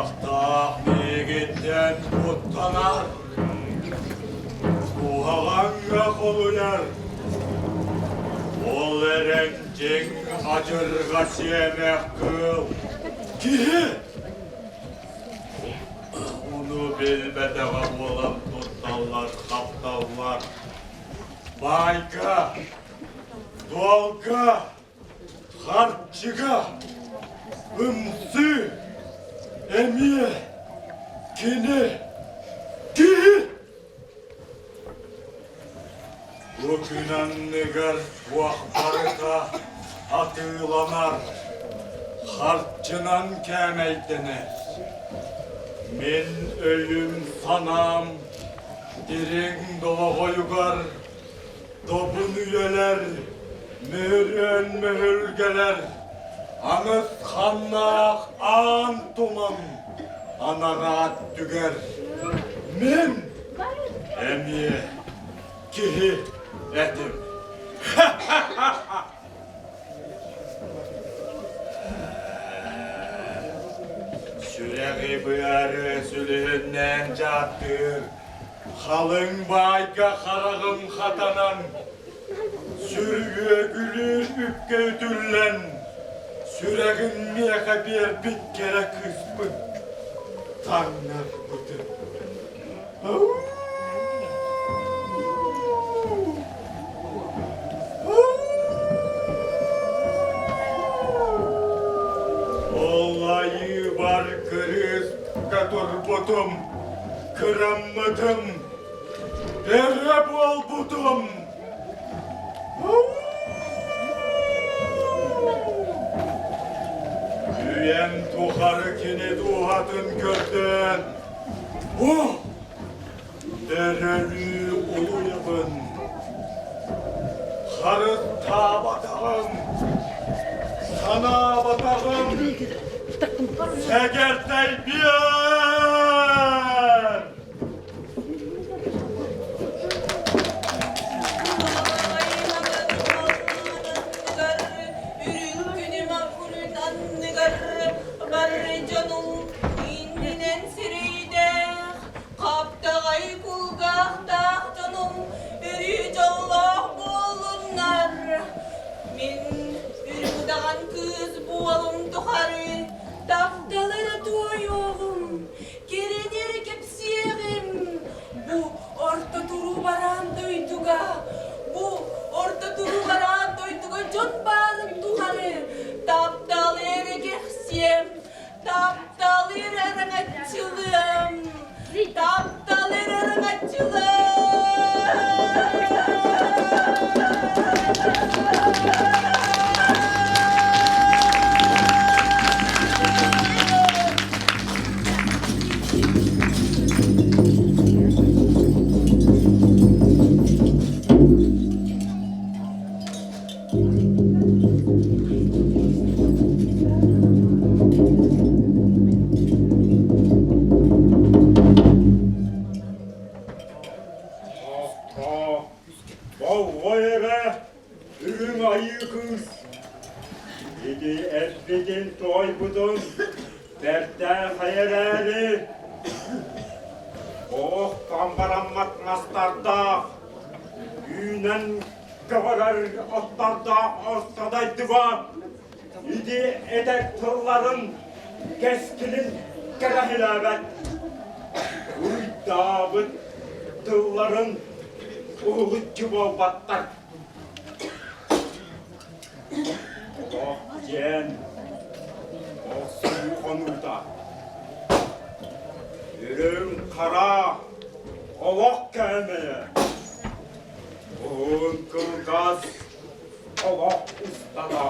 Атахтаах миигиттэн куттанар, куһаҕаҥҥа холуйар. Ол эрэн дьиҥ адьырҕа сиэмэх кыыл киһи Ону билбэтэҕэ буолан тутталлар-хапталлар. Баайга, дуолга, харчыга ымсыы эмиэ кини киһи. Бу күн анныгар туох барыта атыыланар, харчынан кээмэйдэнэр. Мин өйүм-санаам дириҥ долоҕойугар добун үйэлэр, мөһүрүөн мөһүлгэлэр, аҥыс ханнаах аан туман анараа өттүгэр мин эмиэ киһи этим. Сүрэҕи быары сүлүһүннээн дьааттыыр, халыҥ баайга хараҕым хатанан, сүрүгүөгүлүүр үпкэ үтүллэн, сүрэҕин миэхэ биэрбит кэрэ кыыспын таҥнарбытым. Ол айыыбар кырыыска турбутум, кыраммытым, эрэ буолбутум. Үйэм тухары кини дууһатын көрдөөн, О, Өрөлүү улуйабын, харыстаабатаҕым, санаабатаҕым, сэгэртэйбиэн! Үрүҥ күнүм үрүн анныгар бары дьонум иннинэн сирэйдээх, хаптаҕай кулгаахтаах дьонум өрүү дьоллоох буоллуннар. Мин үрүҥ удаҕан кыыс буолум тухары таптал эрэ туойуоҕум, кэрэни эрэ кэпсиэҕим. Бу орто туруу бараан дойдуга, бу орто туруу бараан дойдуга дьон баарын тухары таптал эрэ кэхсиэм, Тапталыр араҥаччылыам, тапталыр араҥаччылыам. Болҕой эрэ, үрүҥ айыы кыыс! Ити эппитин туойбутун бэртээхэй эрээри, оохтон бараммат мастардаах, үүнэн көҕөрөр оттордоох орто дойдуга ити этэр тылларын кэскилин кэрэһилээбэт уруйдаабыт тылларын уһулуччу буолбаттар. Олох диэн охсуһуу хонуута. Үрүҥ хара олох кээмэйэ. Уһун кылгас олох устата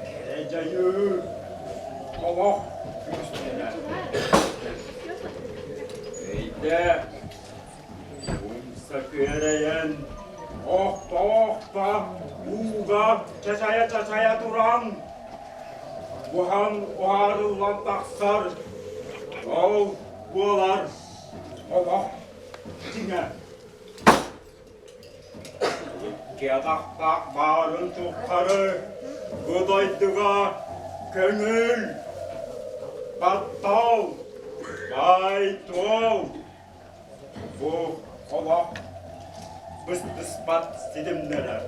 кэрэ дьайыы олох күүстэнэ. Өйдө умса күөрэйэн, охто-охто ууга чачайа-чачайа туран, буһан уһаарыллан тахсар, ол буолар олох дьиҥэ. Икки атахтаах баарын тухары бу дойдуга көҥүл. Баттал, баай-дуол, бу олох быстыспат ситимнэрэ.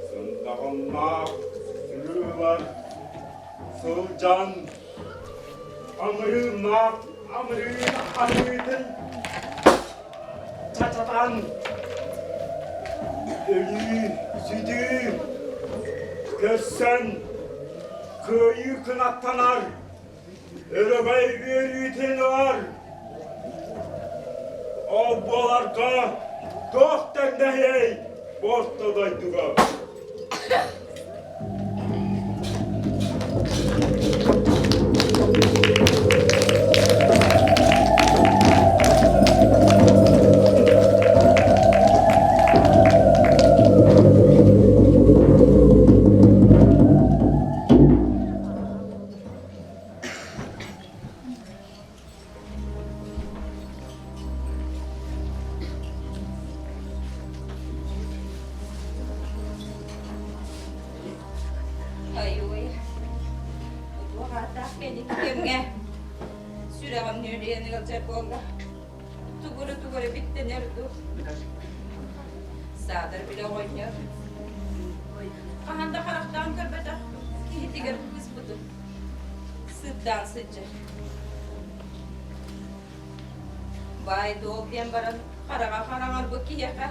Сындаҕыннаах сырыылар сылдьан амырыыннаах амырыын аһыытын чачатан өлүү, сүтүү көрсөн кыайыы кынаттанар өрөгөй үөрүүтүн ылар. Ол буоларга туох тэҥнэһиэй орто дойдуга? Айуй, туох ааттаах кэнники кэмҥэ сүрэҕим нүөлүйэн ыалдьар буолла. Тугура-тугура биттэнэр дуу. Саатар билэ оҕонньор. Хаһан да харахтаан көрбөтөх киһитигэр кыыспытын сыттаан сылдьар. Баай-дуол диэн баран хараҕа хараҥарбыт киһиэхэ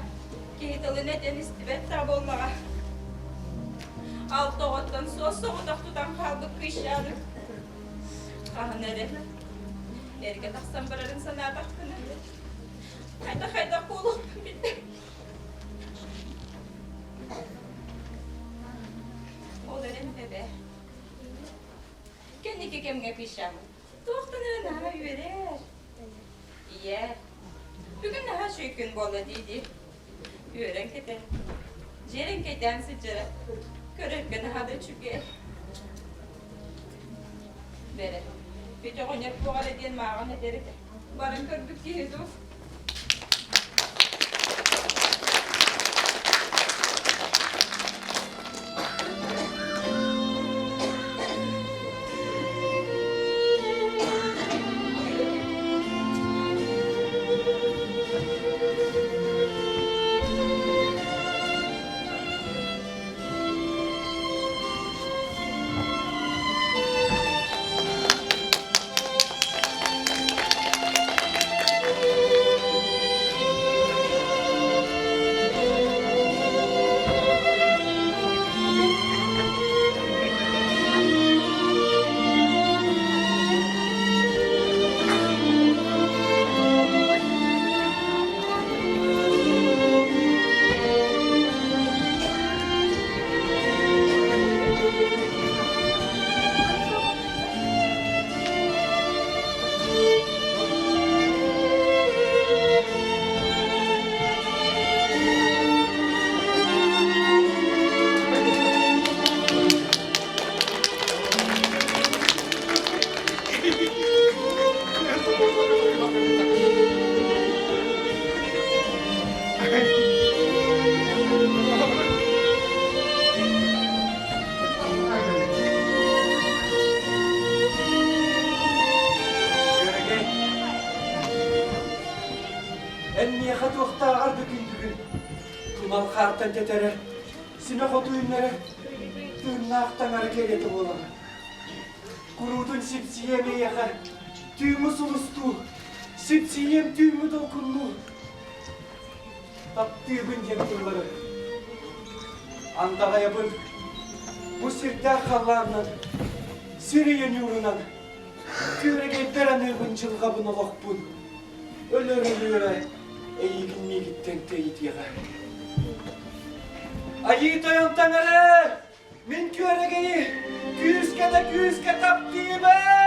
киһи тылын этэн истибэт да буоллаҕа. Алта оҕоттон суос соҕотох тутан хаалбыт кыысчааны хаһан эрэ эргэ тахсан барарын санаатахпына хайдах-хайдах буолуохпун билбэт. Ол эрэн эбээ Кэнники кэмҥэ кыысчааммыт туохтан эрэ наһаа үөрэр. Ийээ, бүгүн наһаа үчүгэй күн буолла дии-дии үөрэн кэтэн, дьиэрэҥкэйдээн сылдьара көрөргө наһаа да үчүгэй. Бэрэ, Петя оҕонньор туох эрэ диэн мааҕын этэр этэ. Баран көрбүт киһи дуу? Күөрэгэй, эн миэхэ туохтааҕар да күндүгүн. Тумал хаартан тэтэрэр, симэх оту үүннэрэр, тыыннаах таҥара кэриэтэ буолаҕын. Куруутун сипсийиэм эйиэхэ, түүҥҥү сулустуу, сипсийиэм түүҥҥү долгуннуу. Таптыыбын диэн тыллары андаҕайабын бу сирдээх халлаанынан, сир ийэ ньуурунан, күөрэгэйбэр аныыбын дьылҕабын олохпун, өлөр өлүөрэ эйигин миигиттэн тэйитиэҕэ. Айыы тойон таҥара, мин күөрэгэйи күүскэ да күүскэ таптыыбын!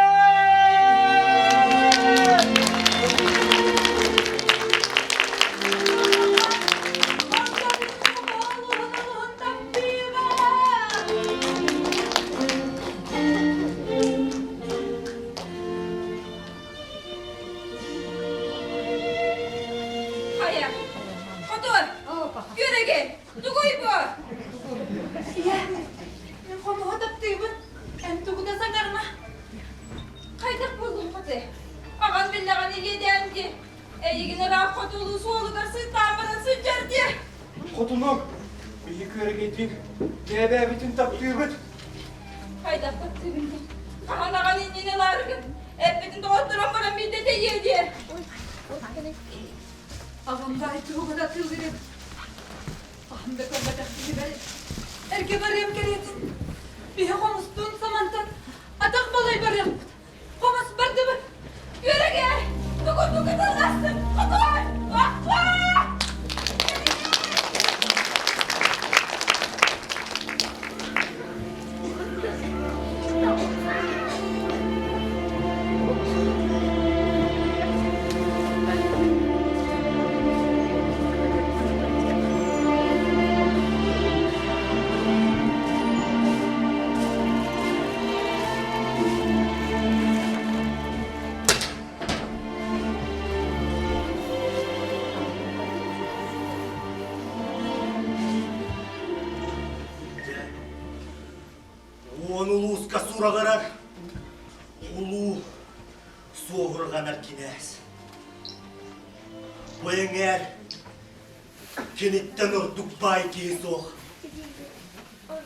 Хайа, хотун, күөрэгэй, тугуй бу? Ийэ, мин хомуһу таптыыбын. Хотунум, биһи күөрэгэйдиин бэйэ-бэйэбитин таптыыбыт. Хайдах таптыыбын дии? Хаһан аҕан иннинэ ылаарыгын? Эппитин доҕотторон баран биирдэ тэйиэ диэ. Аҕам баай туһугар атыылыырым. Аһым да көрбөтөх киһибэр эргэ барыам кэриэтин. Биһи хомустуун самантан атах балай барыахпыт. Хомус бардыбыт. Күөрэгэ! Тугу тугу тылластым? Хотуой! Оххоо! Уон улууска сураҕырар улуу суоһурҕанар кинээс. Бу эҥээр киниттэн ордук баай киһи суох.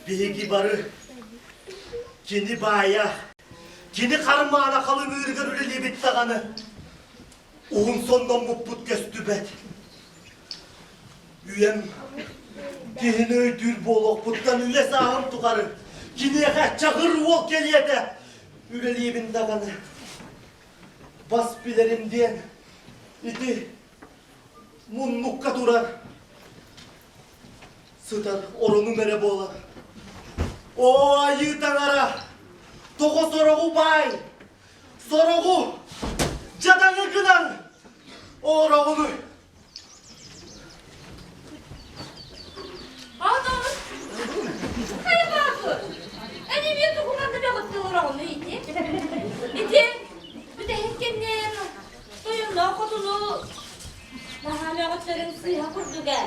Биһиги бары кини баайа, кини хармаана халыҥыырыгар үлэлиибит даҕаны уһун сонноммуппут көстүбэт. Үйэм киһини өйдүүр буолуохпуттан үйэ сааһым тухары киниэхэ чаҕыр уол кэлиэтэ үлэлиибин даҕаны бас билэрим диэн ити муннукка турар сытар оронум эрэ буолар. Оо, айыы таҥара, тоҕо сороҕу баай, сороҕу дьадаҥы гынан оороҕунуй? Аҕабыт, хайа бааппыт? Эн эмиэ туһунан да бөҕөттө олороҕун ити. Ити бүтэһик кэннин тойонноох хотуну наһаа мөҕөттөрүн сыыһа курдук ээ.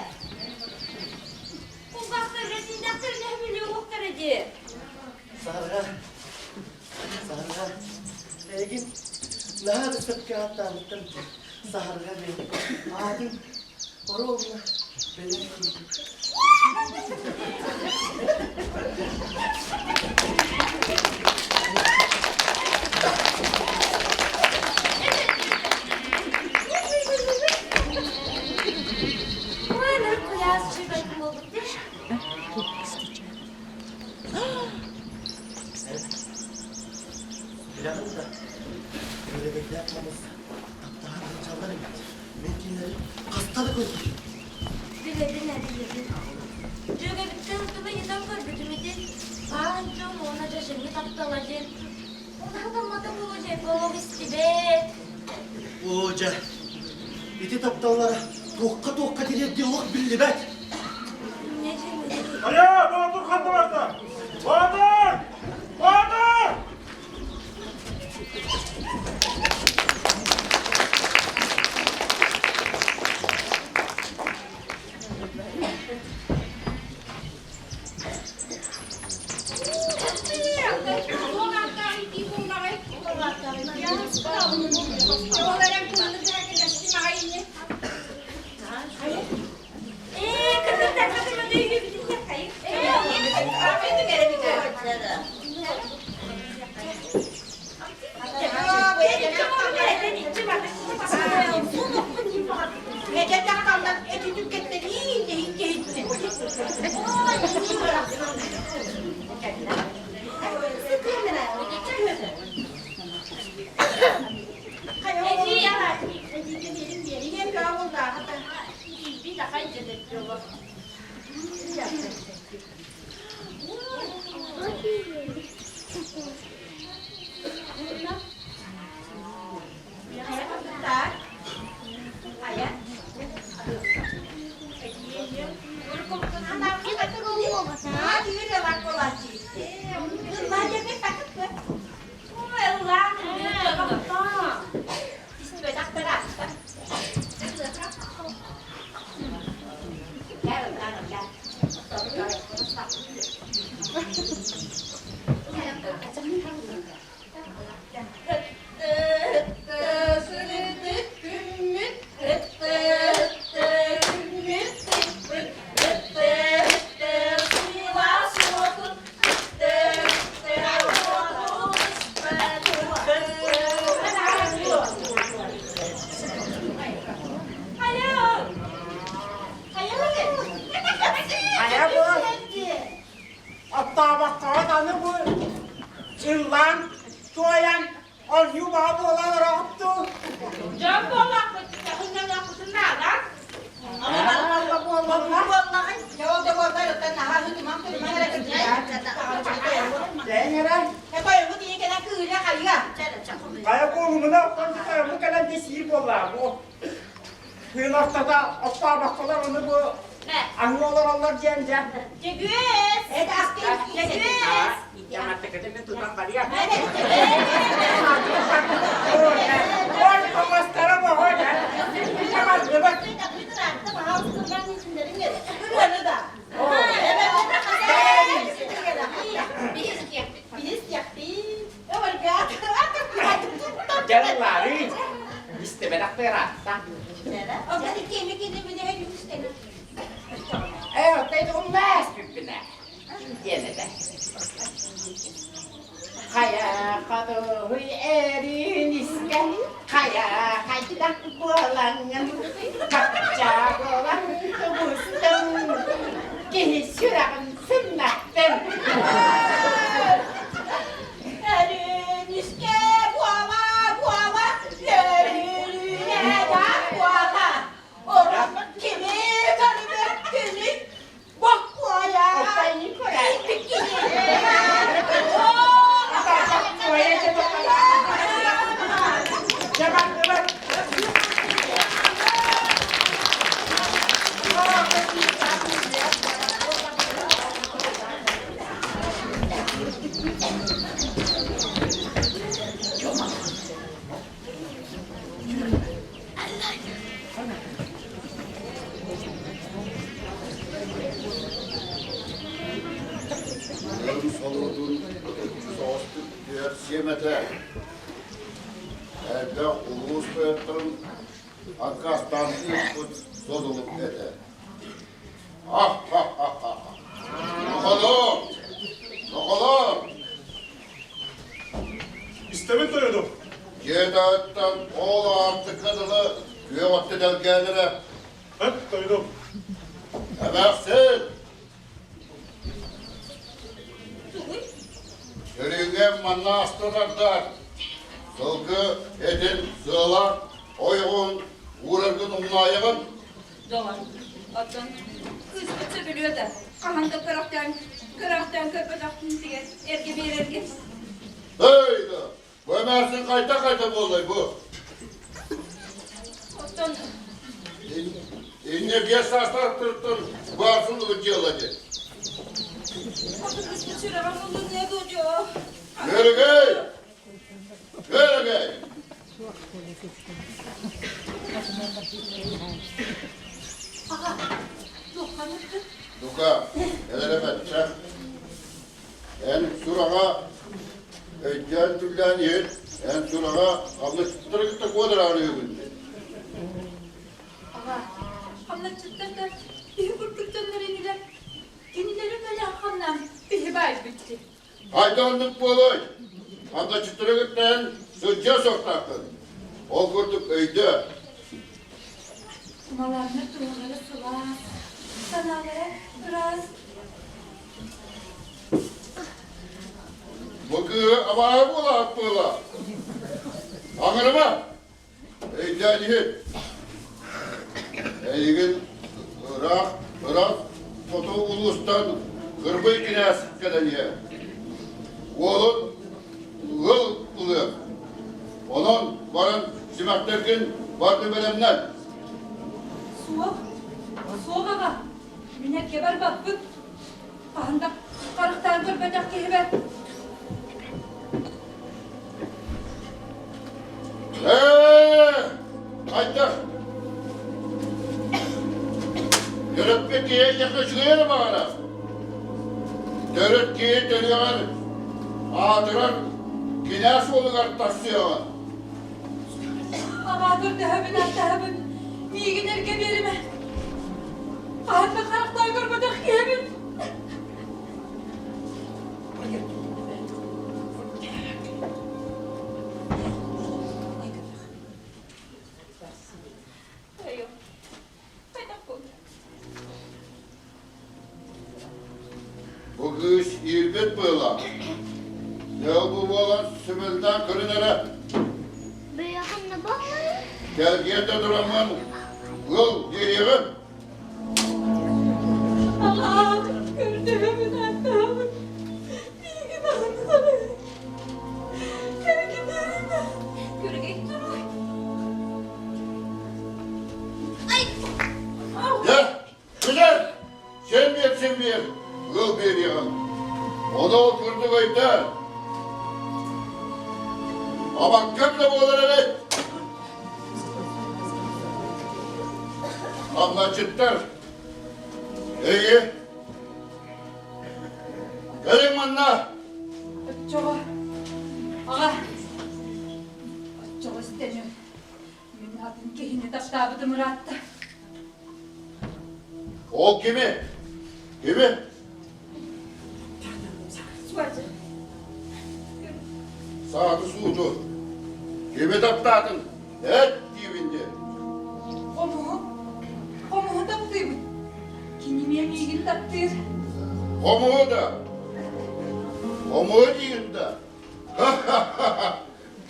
Кулгаахтарга тиийдэхтэринэ өһүлүө дии. Саһарга, саһарга, эйигин наһаа да сөпкө ааттаабыттар саһарга диэн аатын оруобуна бэлэм курдук. Ой, ныр куйаас чуйбайтын буолбут дии. Билэҕин да, күөрэгэйдээх хомус таптаһан сылдьаллар эбит. Мин кинилэри хаста да көрбүтүм. Билэбин, билэбин. Дьүөгэбиттэн тугу ыйытан көрбүтүм ити. Баай дьон уонна дьэжэҥҥи таптала диэн. Унаһатаммата буолуо дьэ, олох истибэт. Оо, дьэ, ити тапталлара туохха-туохха тириэрдиэ олох биллибэт. Хайа, Боотур ханна барда? Боотур! Боотур! аны бу ыллаан, туойан, оонньуу баҕа буолан ороҕуттуу. Дьон буоллахпыт, тэхиннэнэхпитин наада. Хайа буолумуна, бу кэлэн де сиир буоллаа бу. Күн ортото оттообокколор ону бу аһыы олороллор диэн дьэ. Дьөгүөс! Дьөгүөс! Яматтыкытын тутан барыа. Ой, хомостара боҕо дьэ. Табардыбыт. Дьаллаары истибэтэхтэр аатта. Ээ, оттон умнаас бүппүнэ. Диэн этэ. Хайа хотуй эрин искэ, хайа хайдах буолаҥҥын, хачча буолан тубустуҥ, киһи сүрэҕин сымнаттын. Өрүнүскэ буола буола, өрүнэ да буола, орон кими көрбөккүнүй, боккуойа Ön солуутун соҕустук түһэр сиэмэтэ элбэх улуус тойотторун аккаастаан ыыппыт содулук этэ. Ах-ха-ха-ха! Нохолоор! Нохолоор! Истэбин тойонум. Дьиэ таһыттан ол аартыкка дылы күөх өттө дэлгээнэрэ. Эп, тойонум. Эмээхсин! Өрүүгэ манна астынардар. Сылгы этин сыала ойоҕун уураргын умнаайаҕын. Доҕор, оттон кыыспыт сөбүлүө да, хаһан да көрөхтөөн, көрөхтөөн көрбөтөх кинитигэр эргэ биэрэргин. Эй да, бу эмээхсин хайта-хайта буоллай бу? Оттон Инне биэс саастаахтарыттан баарсыллыбыт дьыала диэн. Оттон кыыспыт сүрэҕэ муллунуо дуо дьоо? Өрөгөй! Өрөгөй! Аҕа, туохханыктын? Дука, элэрэ бачча. Эн сураҕа өйдөөн түллээн иһит, эн сураҕа хамначчыттары кытта куодараарыыбын. Аҕа, хамначчыттар да биһи курдук дьоннор инилэр. Кинилэри бэлэх хамнаан биһи баайбыт дии. Хайда оннук буолуой? Хамначчыттары кытта эн сылдьыа суохтааххын. Ол курдук өйдөө. Малааннар туһалара сылаас, санаалара ыраас. Бу кыыһы абааһы буолаат буола. Аҥырыма! Өйдөөн иһит. Эйигин ыраах, ыраах хоту улуустан Кырбый кинээс кэлэн иһэр. Уолун ыал ылыах. Онон баран симэхтэргин барды бэлэмнэн. Суох, суох аҕа. Мин эргэ барбаппын. Хаһан да харахтаан көрбөтөх киһибэр. Ээ, хайдах? Төрөппүт киһи эйиэхэ үчүгэй эрэ баҕарар. Төрүт киһи төрүөҕэр аатырар кинээс уолугар тахсыаҕын. Аҕаа көрдөһөбүн, аттаһабын, миигин эргэ биэримэ. Хаһан да харахтаан көрбөтөх киһибин. Айо, хайдах буолла? Бу кыыс иирбит быылаах. Дьэ бу буолан сымылдаан көрүн эрэ. Кэлгиэн да тураммын ыал диэриэҕим. Аҕам, көрдөһөбүн ааттаабын. Миигин аһынсабын. Кэргэнэрим. Көргөй туруй. Ай! Дьэ, Күлэр, сен биэр, сен биэр, ыал биэриэҕим. Ону ол курдук өйдөөн. Абаккам да буолар эбит. Хамначчыттар, эйи, кэлиҥ манна. Оччоҕо, аҕа, оччоҕо истэниэм. Мин атын киһини таптаабытым ыраатта. Ол кими? Кими? Сааты сууту. Кими таптаатыҥ? Эт диибин диэн. Хомуһу. Хомуһу таптыыбын. Кини эмиэ миигин таптыыр. Хомуһу да. Хомуһу диигин да. Ха-ха-ха!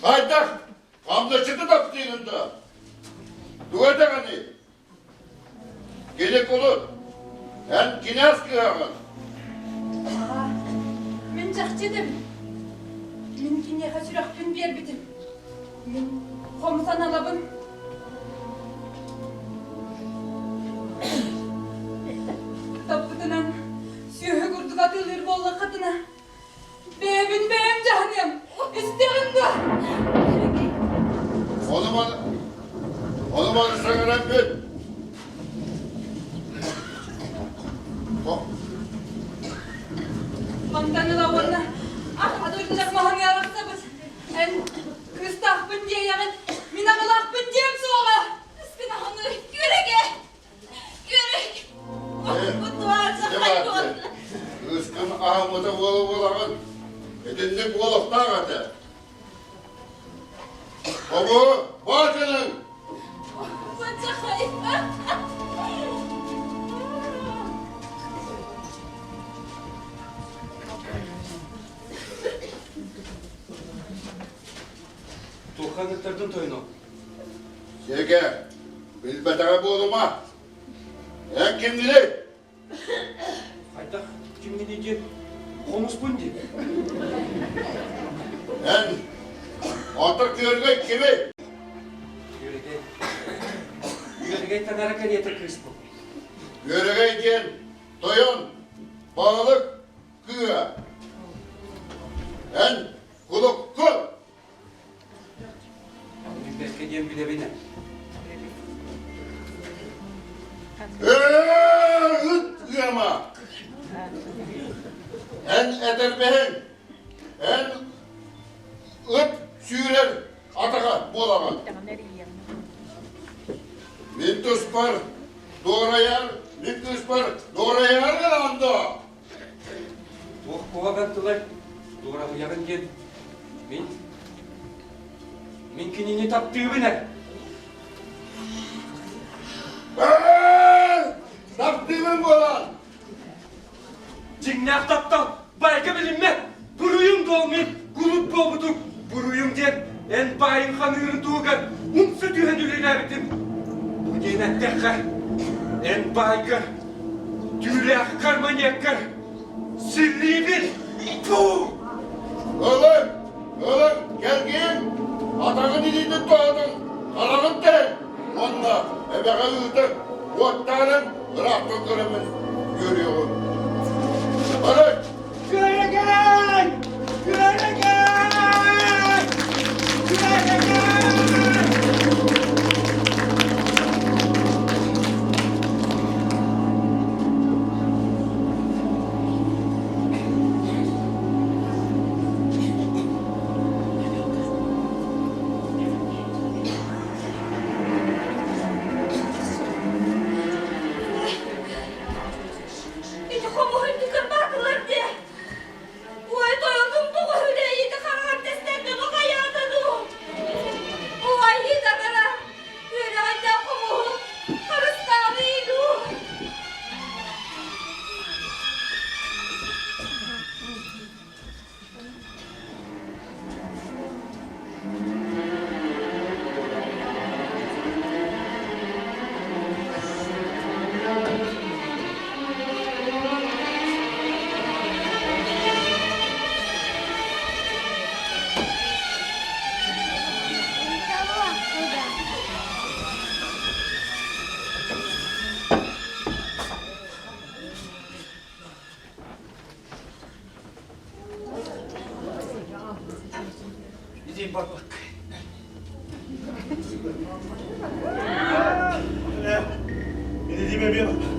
Хайдах Хамначчыты таптыыгын да? Тугу этэҕиний? Кини кулут. Эн кинээс кыһаҕын. Аҕаа, мин чахчы этэбин. Мин киниэхэ сүрэхпин биэрбитим. Мин хомус аналабын. Таппытынан сүөһү курдук атыылыыр буоллаххытына, Бэйэбин бэйэм дьаһаныам. Истэҕин дуо? Ону маны, ону маны саҥаран бүт. Мантан ыла уонна атырдьах маһыҥы арахсабыт. Эн кыыстаахпын диэйэҕин, мин аҕалаахпын диэм суоҕа. Ыскынаһыны күрэгэ! Күрэг! Кыыскын аһаммыта буола буолаҕын. Итинник буолуохтаах этэ. Обу, баачының! Туохха ыҥыртардын тойоно? Сиэгэ, билбэтэҕэ буолума. Эн кимҥиний? Хайдах кимҥиний диэн хомуспун дии. Эн оттон күөргэй кимий? Күөрэгэй. Күөрэгэй таҥара кэриэтэ кыыспын. Күөрэгэй диэн тойон, баһылык кыыһа. Эн кулуккун. Билбэккэ диэн билэбин ээ. Ыт ыама! Эн этэрбэһиҥ, эн ыт сүүрэр атаҕа буолаҕын. Мин туспар дуорайар, мин кыыспар дуорайар гынаҕын дуо? Туох куһаҕан тылай дуораһыйаҕын диэн мин мин кинини таптыыбын ээ. Таптыыбын буолан! Дьиҥнээх таптал байга билиммэт! Буруйум дуол мин кулут буолбутум! Буруйум диэн эн баайын ханыырын туһугар умса түһэн үлэлээбитим. Бу диэн эттэххэ, эн баайгар, түүлээххэр, маньяккар силлиибин! Фу! Ылын! Ылын! Кэлгиин! Атаҕын илиитин тоһутун, хараҕын тэһин! Уонна эбэҕэ ыытын, уоттаанын ыраахтан көрөммүн үөрүөҕүм. Бары! Күөрэгэй! Күөрэгэй! Күөрэгэй! Ити хомуһун кырбаатылар дии. Илиим барбакка. Илиим эмиэ барбат.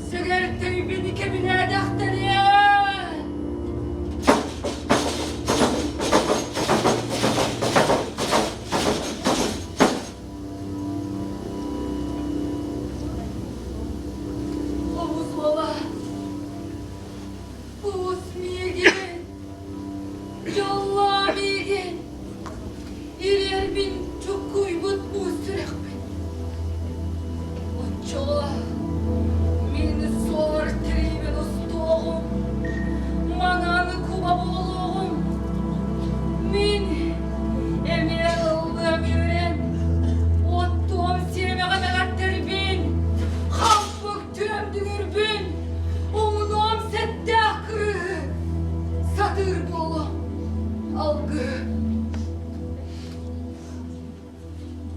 Сэгэртэйбин кэбинээдэхтэриэ! Хомус уола, куус миигин, дьоллоо миигин, ириэрбин чуккуйбут муус сүрэхпин. Оччоҕо мин суор тириибин устуоҕум, манан куба буолуоҕум. Мин эмиэ ыллыам үөрэн, оттуом сиэмэҕэ мэҕэттэрбин, хампык түөм дүҥүрбүн, умнуом сэттээх кырыыһы, сатыыр буолуом алгыһы.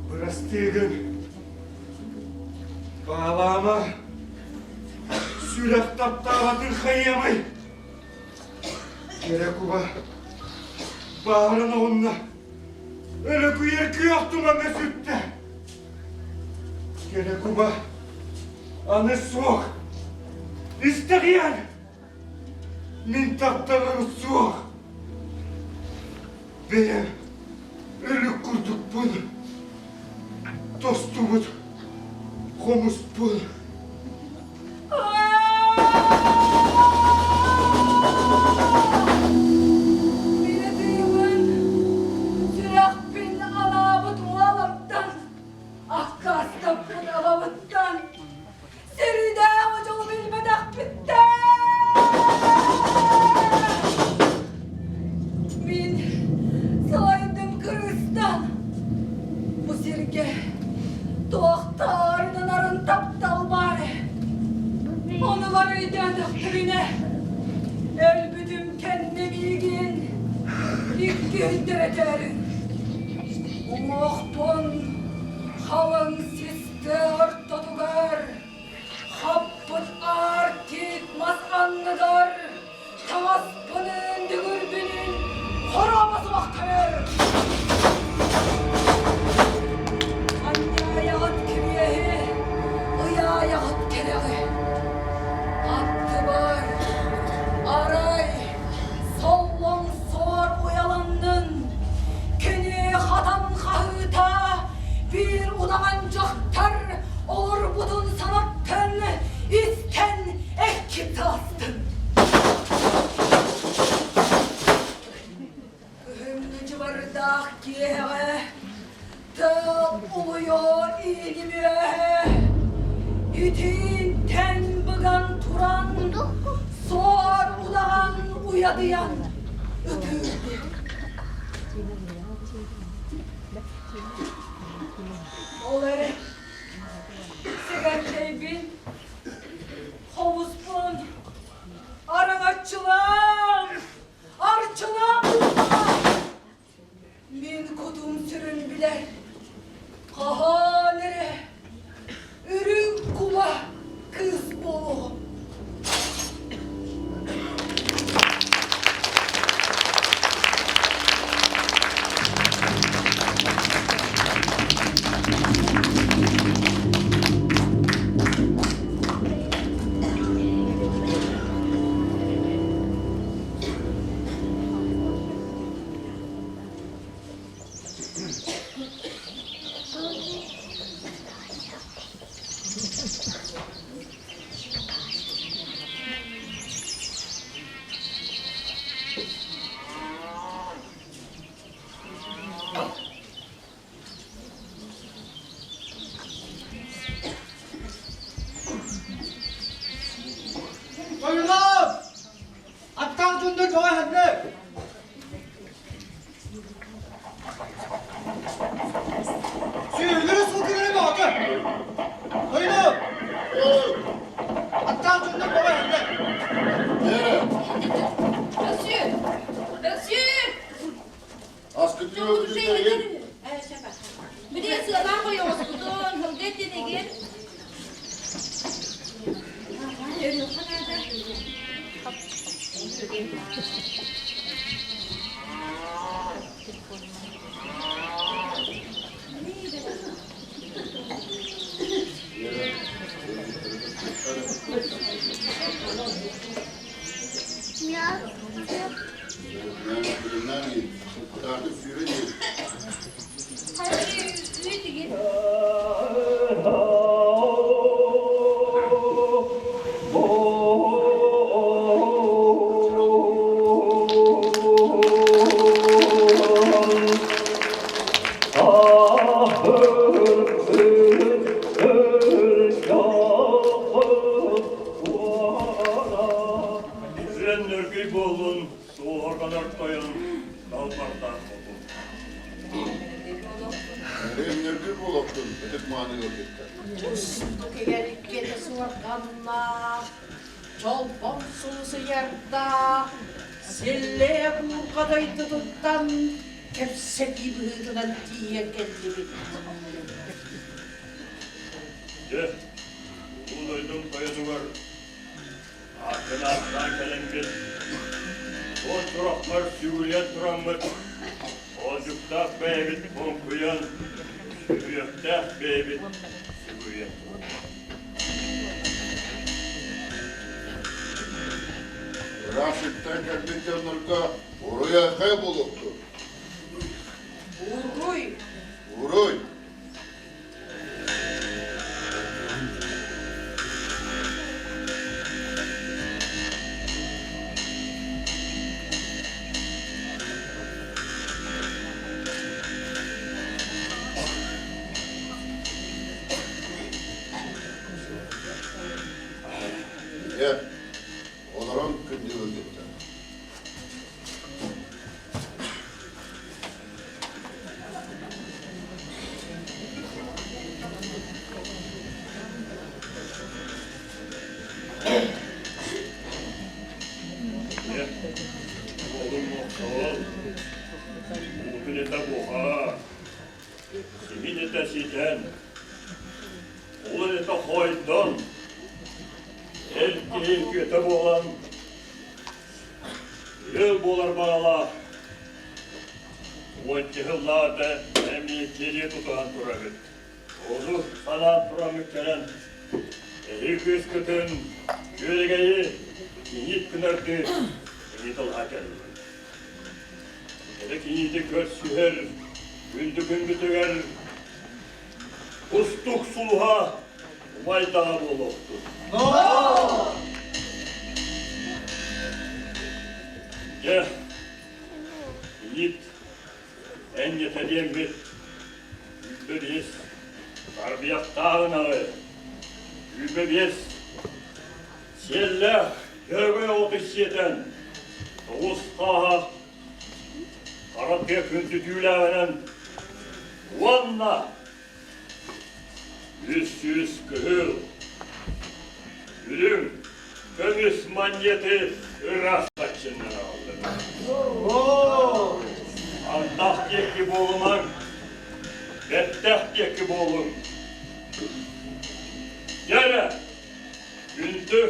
Бырастыыгын, баалаама, сүрэх таптаабатын хайыамай? Кэрэ куба, баарын оҕунна, өрөкүйэр күөх тумаҥҥа сүттэ. Кэрэ куба, аны суох, истэҕиэн, мин тапталым суох. Бэйэм өлүк курдукпун, тостубут хомуспун. Мин ытыыбын, сүрэхпин анаабыт уолаттан, аккаастаппыт абабыттан, сиридээх дьолу билбэтэхпиттэн! Мин салайдым кырыыстан, бу сиргэ туохтаарынан арын таптал баар. Ону бар өйдөөтөхпүнэ, өлбүтүм кэннэ миигин иккиһин этэрин. Уҥуохпун халыҥ систэ ортотугар хаппыт аар тиит мас анныгар таҥаспынын дүҥүрбүнүн хоруоба субахтарар. Анньаайаҕыт кириэһи, ыйаайаҕыт кэрэҕи. Аттыбар арай соллоҥ суор уйаланнын, кини хатан хаһыыта биир удаҕан дьахтар олорбутун санаттын, истэн эккин таластын. Күһүҥҥү дьыбардаах киэһэҕэ тыал улуйуо ииним үөһэ итиинтэн быган туран суор удаҕан уйадыйан ытыырды. Ол эрэ сэгэртэйбин хомуспун Араҥаччылаан, арчылаан буоллаҕа. Мин кутум сүрүн билэр, хаһан эрэ үрүҥ куба кыыс буолуоҕум. Үрэн нөргүй буоллун, суоһурҕанар тойон далбардаах хотун. Үрэн нөргүй буолуохтун, ытык мааны ыалдьыттар. Кустук эгэлгэтэ суорҕаннаах, чолбон сулусуйардаах, силлиэ буурҕа дойдутуттан кэпсэтии быһыытынан тиийэн кэллибит. Дьэ, улуу дойдум тойонугар Аатын ааттаан кэлэҥҥит, суон сурахпар сүгүрүйэн тураммыт, оодьуктаах бэйэбит хоҥкуйан, сүһүөхтээх бэйэбит сүгүрүйэн Ыраах сиртэн кэлбит дьоннорго уруй-айхай буолуохтун! Уруй! Уруй! Ийэ, олорон күндү ыалдьыттар. Уолум мохсоҕол, уутун этэ буһа, сиһин этэ ситэн, улун этэ хойдон, эр киһи үтүөтэ буолан, Ыал буолар баҕалаах уонча сыллааҕыта эмиэ кириэ тутуһан турабыт. Ону санаан тураммыт кэлэн, эһи кыыскытын күөрэгэйи кийиит гынардыы ыйыталаһа кэллим. Эрэ кийиити көрсүһэр күндү күммүтүгэр кустук сулуһа Убайдаҕа буолуохтун. Дьэ, иит, эн этэлиэҥҥит 25, тарбыйахтааҕын аҕай, 25, сиэллээх дьөрөгөй оҕоту сиэтэн, тоҕус хааһа хара тыа күндүтүүлээҕинэн уонна 300 кыһыл, үрүҥ көмүс манньыаты ыраас баччыннан аҕаллым. Антах диэки буолумаҥ, бэттэх диэки буолуҥ. Дьэ эрэ, күндү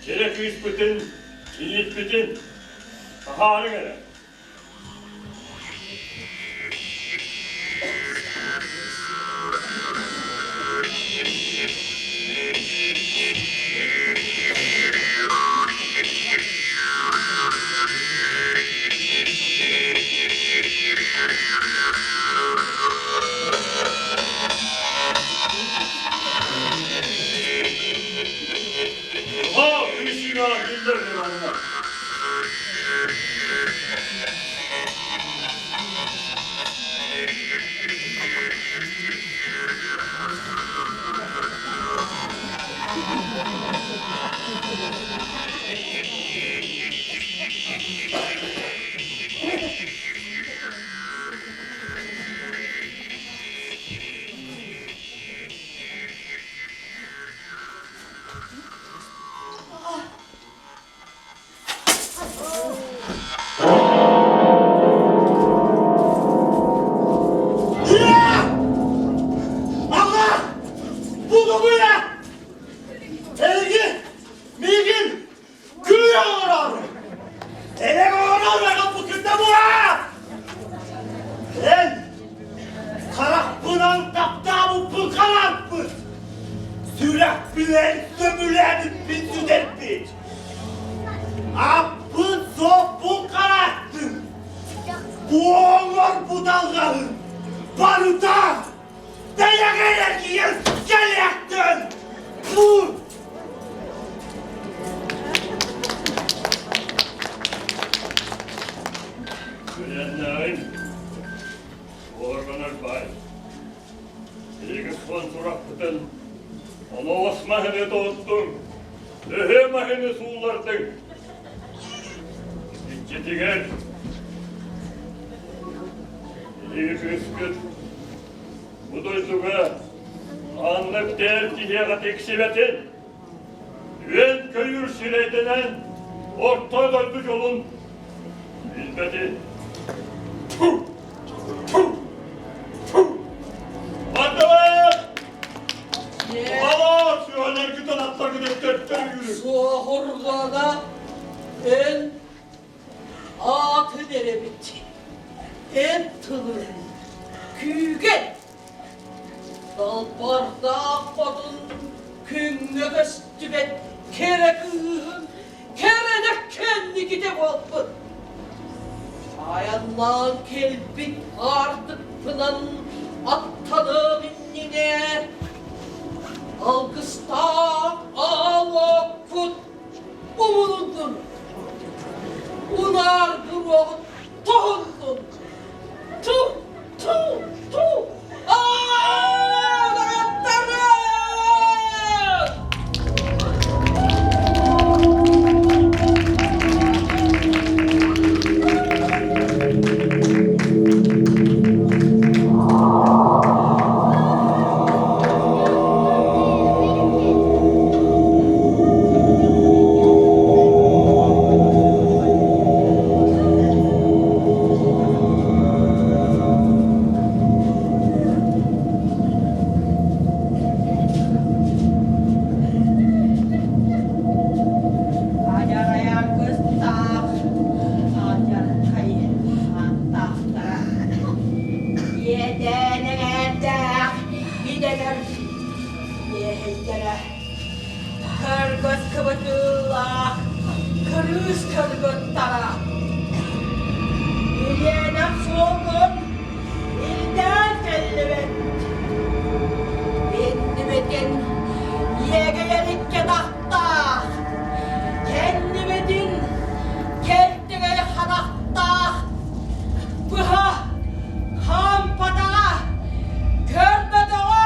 кэрэ кыыспытын, кийииппитин таһаарыҥ эрэ. О, Кристина, киллэр манна. Аҕа! Булумуйа! Эйигин! Миигин! Күлэ оҥорор! Элэг оҥорор аҕалбыккыта була! Эн харахпынан таптаабыппын хараарпыт! Сүрэхпинэн сөбүлээбиппин сүтэрбит! Аппын-суоппун харааттын! Буоҥор буталҕаһын барыта бэйэҕэр эргийэн кэллэ! Ытын оноҕос маһыны тоһуттуҥ, өһүө маһыны сууллардыҥ. Иччитигэр биһиги кыыскыт бу дойдуга ханнык дээр киһиэхэ тиксибэтин, үөн-көйүүр сирэйдэнэн орто дойду дьолун билбэтин. Ардылар! Алаас үөлэргитин аттаргытын төттөрү үүрүҥ. Суоһурҕана эн аатын эрэбит, эн тылын күүгэн. Далбардаах хотун күҥҥэ көстүбэт кэрэ кыыһын кэрэнэ кэнникитэ буолбут. Айаннаан кэлбит аартыкпынан аттаныам иннинэ алгыстаах аал уоккут умулуннун, унаар буруоҕут тоһуннун, ту ту ту аа доҕотторум! Адьарайар кыстаах, алдьархай ааттаахтара. Иэдээн эҥээрдээх идэлэр иэһэйдэрэ. Кыргыс кыбытыылаах кырыыс кыргыттара. Ириэнэх суолгун илдээн кэллибит. Иннибитин иэгэйэр икки атахтаах, кэннибитин кэлтэгэй харахтаах, быһа хаампатаҕа, көрбөтөҕө.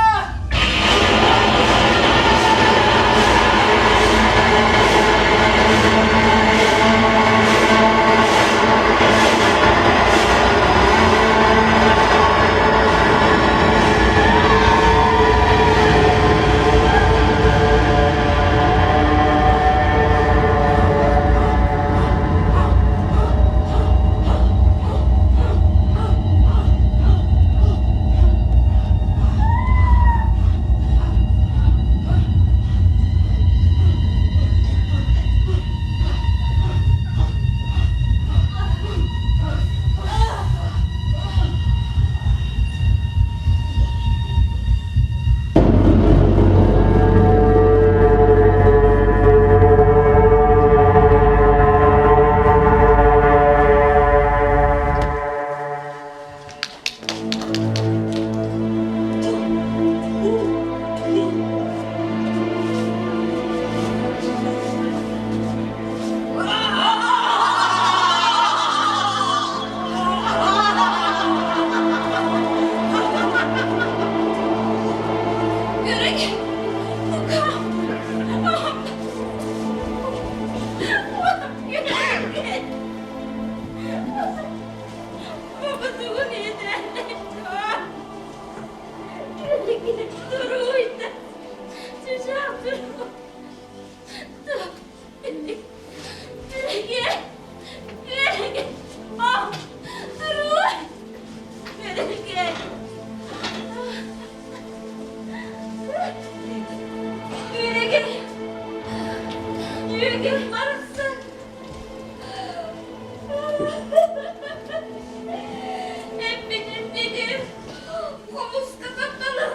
Yürek! Lukam! Yürek! Бабатыгын Туруйда! Чучаах Үрэгэ! Үрэгэ! Туруй! Үрэгэ! Үрэгэ! Үрэгэ барахсан! Эппитин дедим, хомуска тапталым,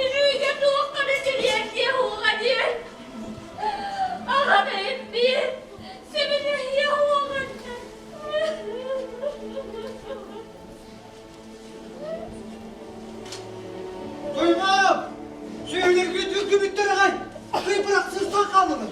илүүгэ туохха да тириэрдиэ уоҕа диэн. Аҕам эппиэт, сөбүлэһиэ уоҕа. Туймаам! Сүөһүлэргит үргүбүттэр аҕай! Кый бырахсыыстан хааллылар.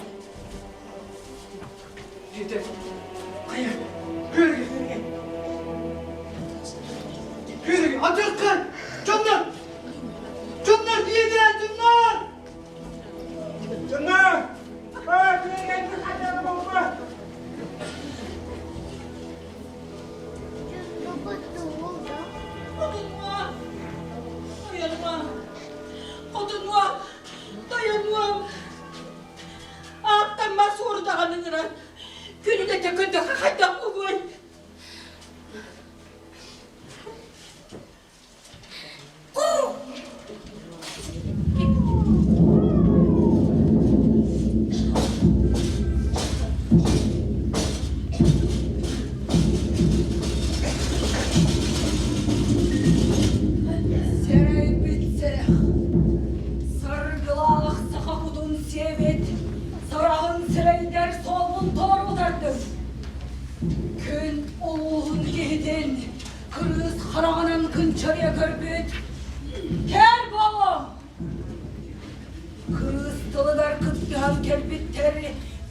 удаҕан ыҥыран, күнүлэтэ көрдөххө хайдах буолуой? Сэрэйбит сэрэх, саргылаах саха кутун сиэбит, сараҕын сирэйдэр суолбун туору тардым. Күн улууһун киһитин кырыыс хараҕынан кынчарыйа көрбүт кэр буолуом! Кырыыс тылыгар кыттыһан кэлбиттэр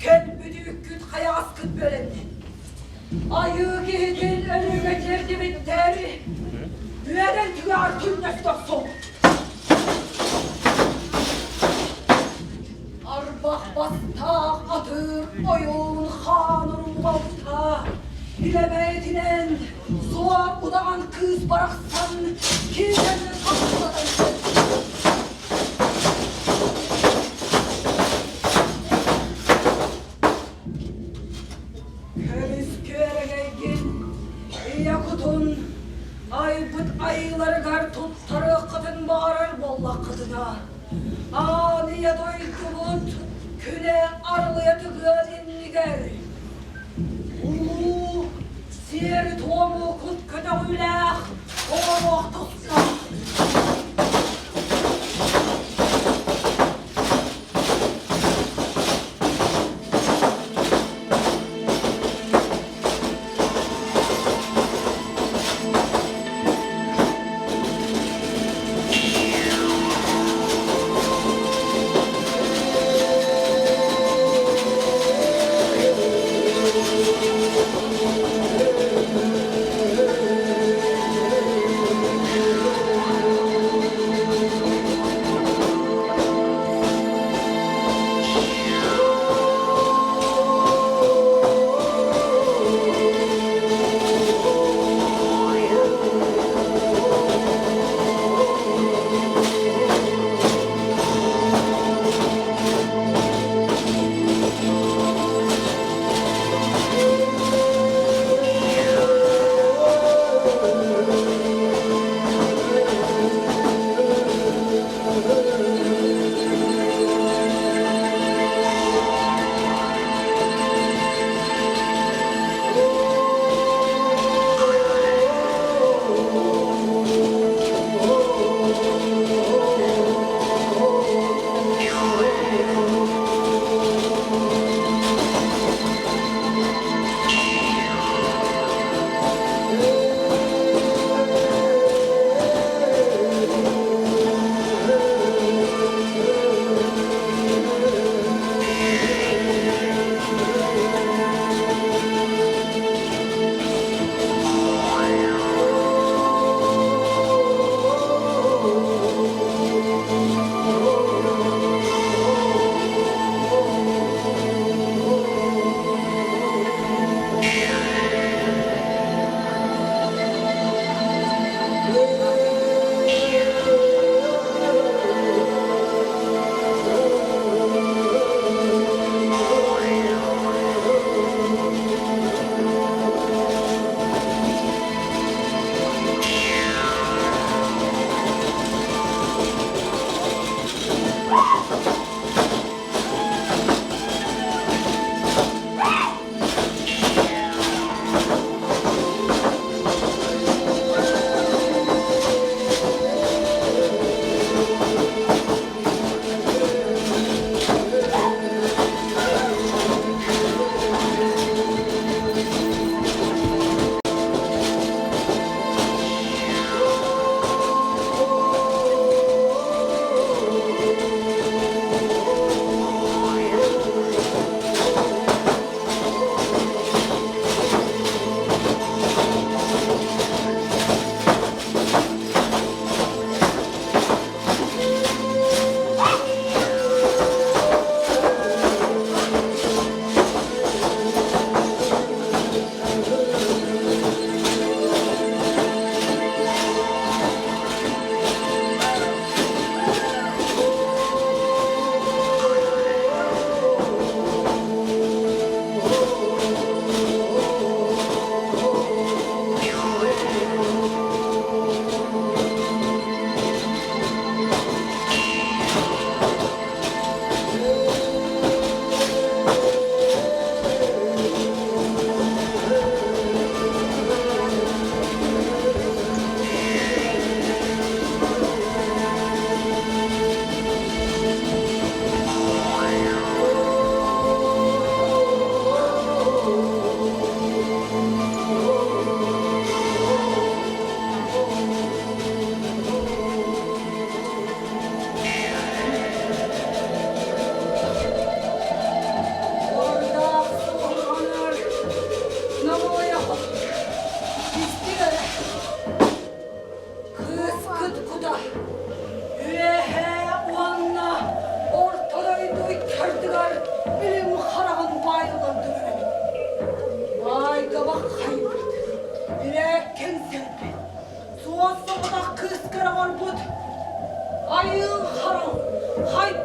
кэлбит хайаҕаскыт бөлөннө. Айыы киһитин өлүүгэ тиэрдибиттэр үөрэн түгэҕэр түннэс тохсун. Арбах бастаах атыыр ойуун хаан уруубалта илэбээтинэн суор удаҕан кыыс барахсан киирэн хапсатан Көмүс күөрэгэйгин ийэ кутун айбыт айыыларыгар туттарыаххытын баҕарар буоллаххытына Аан ийэ дойдубут күнэ арылыйа тыгыан иннигэр улуу сиэри-туому кут көтөҕүүлээх оҥоруох тустаах.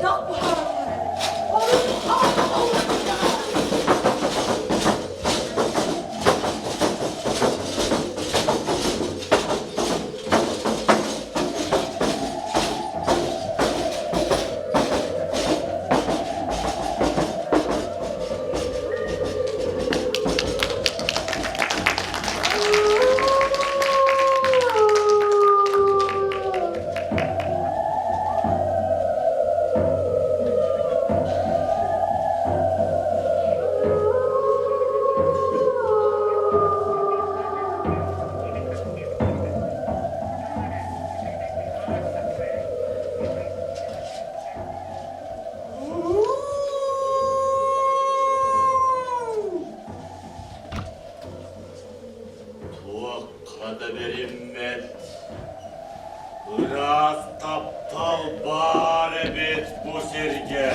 Хайдах быһаараллар? Олус Туохха да бэриммэт, ыраас таптал баар эбит бу сиргэ.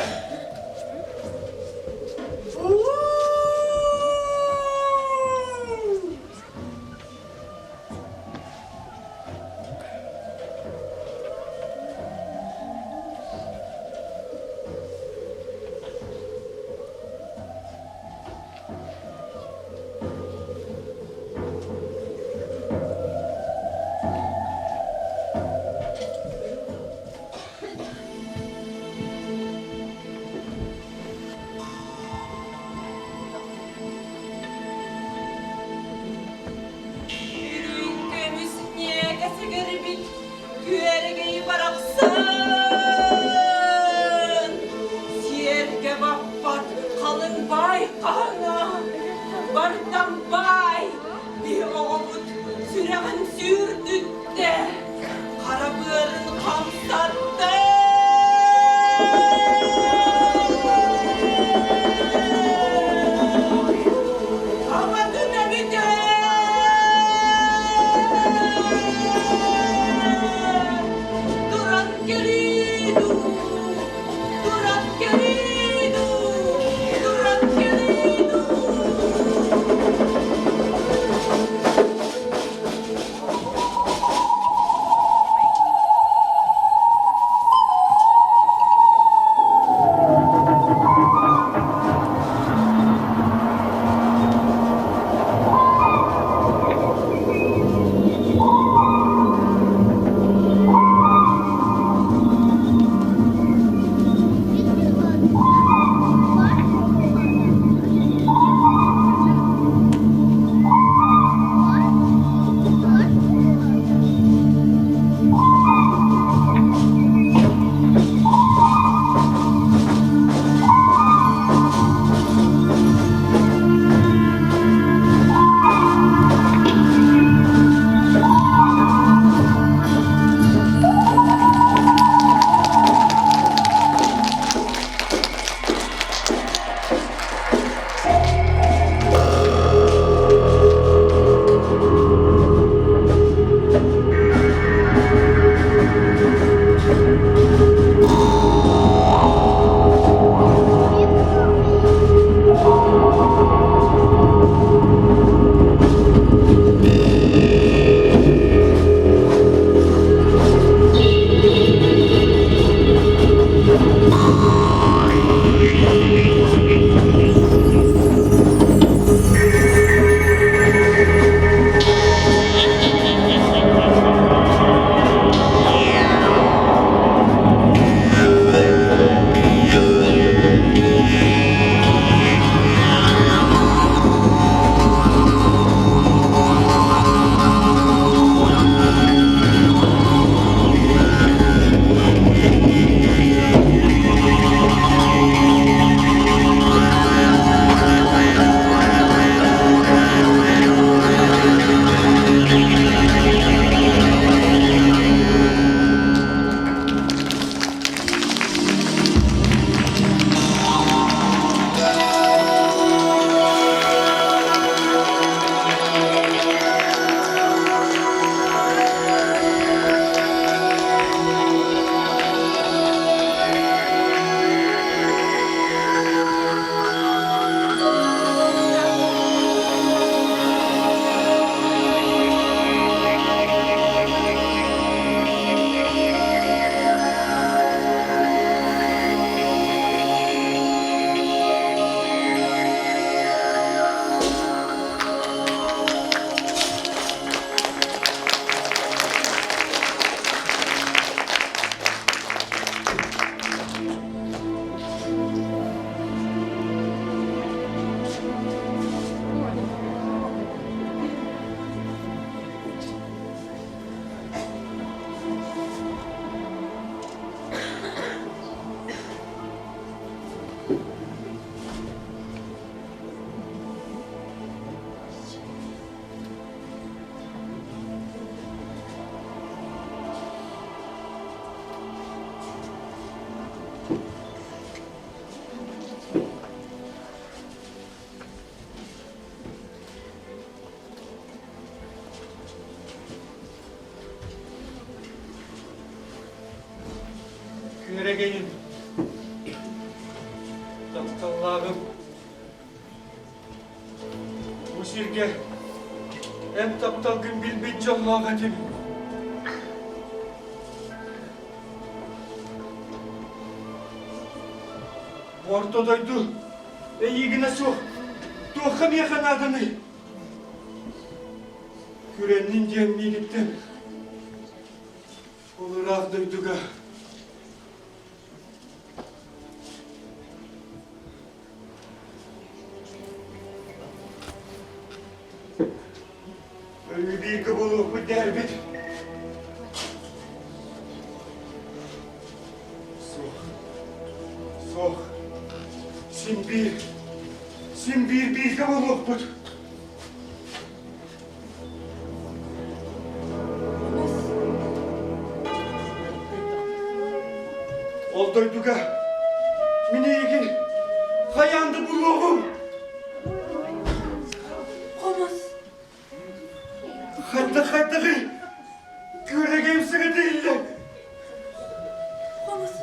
Күөрэгэйим, тапталлааҕым, бу сиргэ эн тапталгын билбит дьоллоох этим. Бу орто дойду эйиигинэ суох туохха миэхэ нааданый? Күрэннин диэн миигиттэн ол ыраах дойдуга Өрүү бииргэ буолуохпут дээрбит. Суох. Суох. Син биир. Син биир бииргэ буолуохпут. Ол дойдуга мин эйигин хайаан да булуоҕум. Хомус. Хайдах хайдаҕый? Күөрэгэй саҥата иһиллэ. Хомус.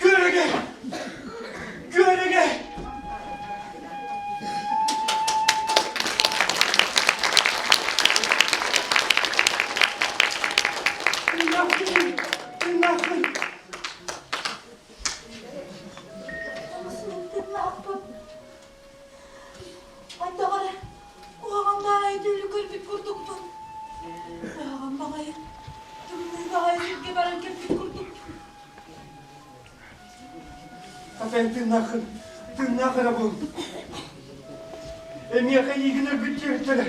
Күөрэгэй! Күөрэгэй! Тыыннаахпын! Тыыннаахпын! Хомус мин тыыннаахпын. Хайдах эрэ куһаҕан баҕайы түүлү көрбүт курдукпун. Куһаҕан баҕайы, тымныы баҕайы сиргэ баран кэлбит курдукпун. Хата эн тыыннааххын, тыыннаах эрэ буол. Эмиэхэ эйиигин өлбүт диэбиттэрэ.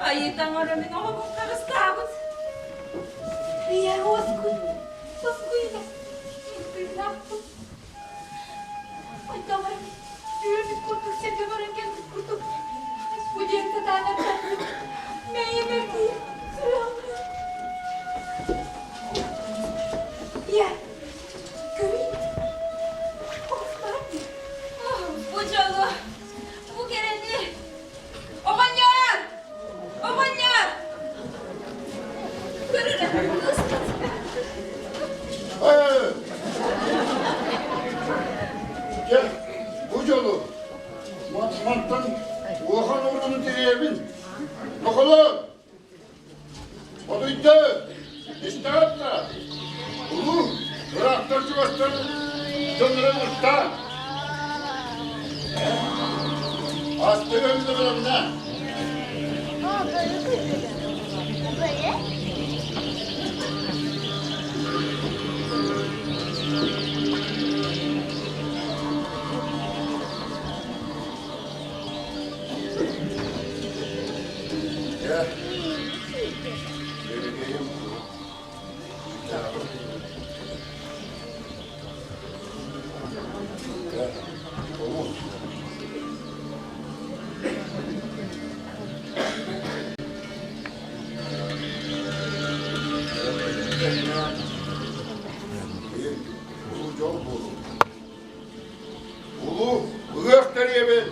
Айыы таҥара мин оҕобун харыстаабыт. Ийэ уоскуй, уоскуй тыыннаахпын. Ойдоҕор түүрбүт курдук сиргэ баран кэлбит курдук. Бу диэн сатаан эппэппин. Мэйим эргийэр, сүрэҕим. Ийэ, көрүй. Оҕустаах дии. Бу дьолу, бу кэрэни Оҕонньор! Оҕонньор! Көр эрэ, кыыспыт. Дьэ, бу дьолу мантан улахан уруну тириэбин. Нохолор! Хотуйда! Истэҕит да? Улуу ыраахтар чугастар дьоннору ыҥыртаан. Астыгын бэлэмнэ. Дьэ, Бэргэйим Улуу дьол буолуо. Улуу ыһыах тэрийэбин!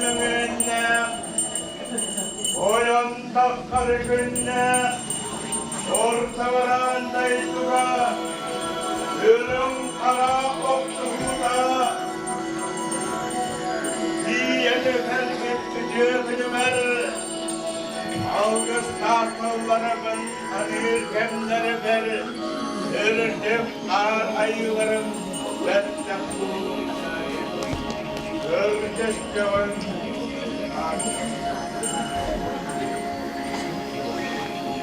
мөҥүөннээх, ойон таххары күннээх, орто бараан дойдуга үрүҥ хара охсуһуута тиийэн кэлбит үтүө күнүмэр алгыстаах тылларыбын аныыр кэмнэрибэр өрүтүм аар айыыларым бэттэх Көрдөстөҕүм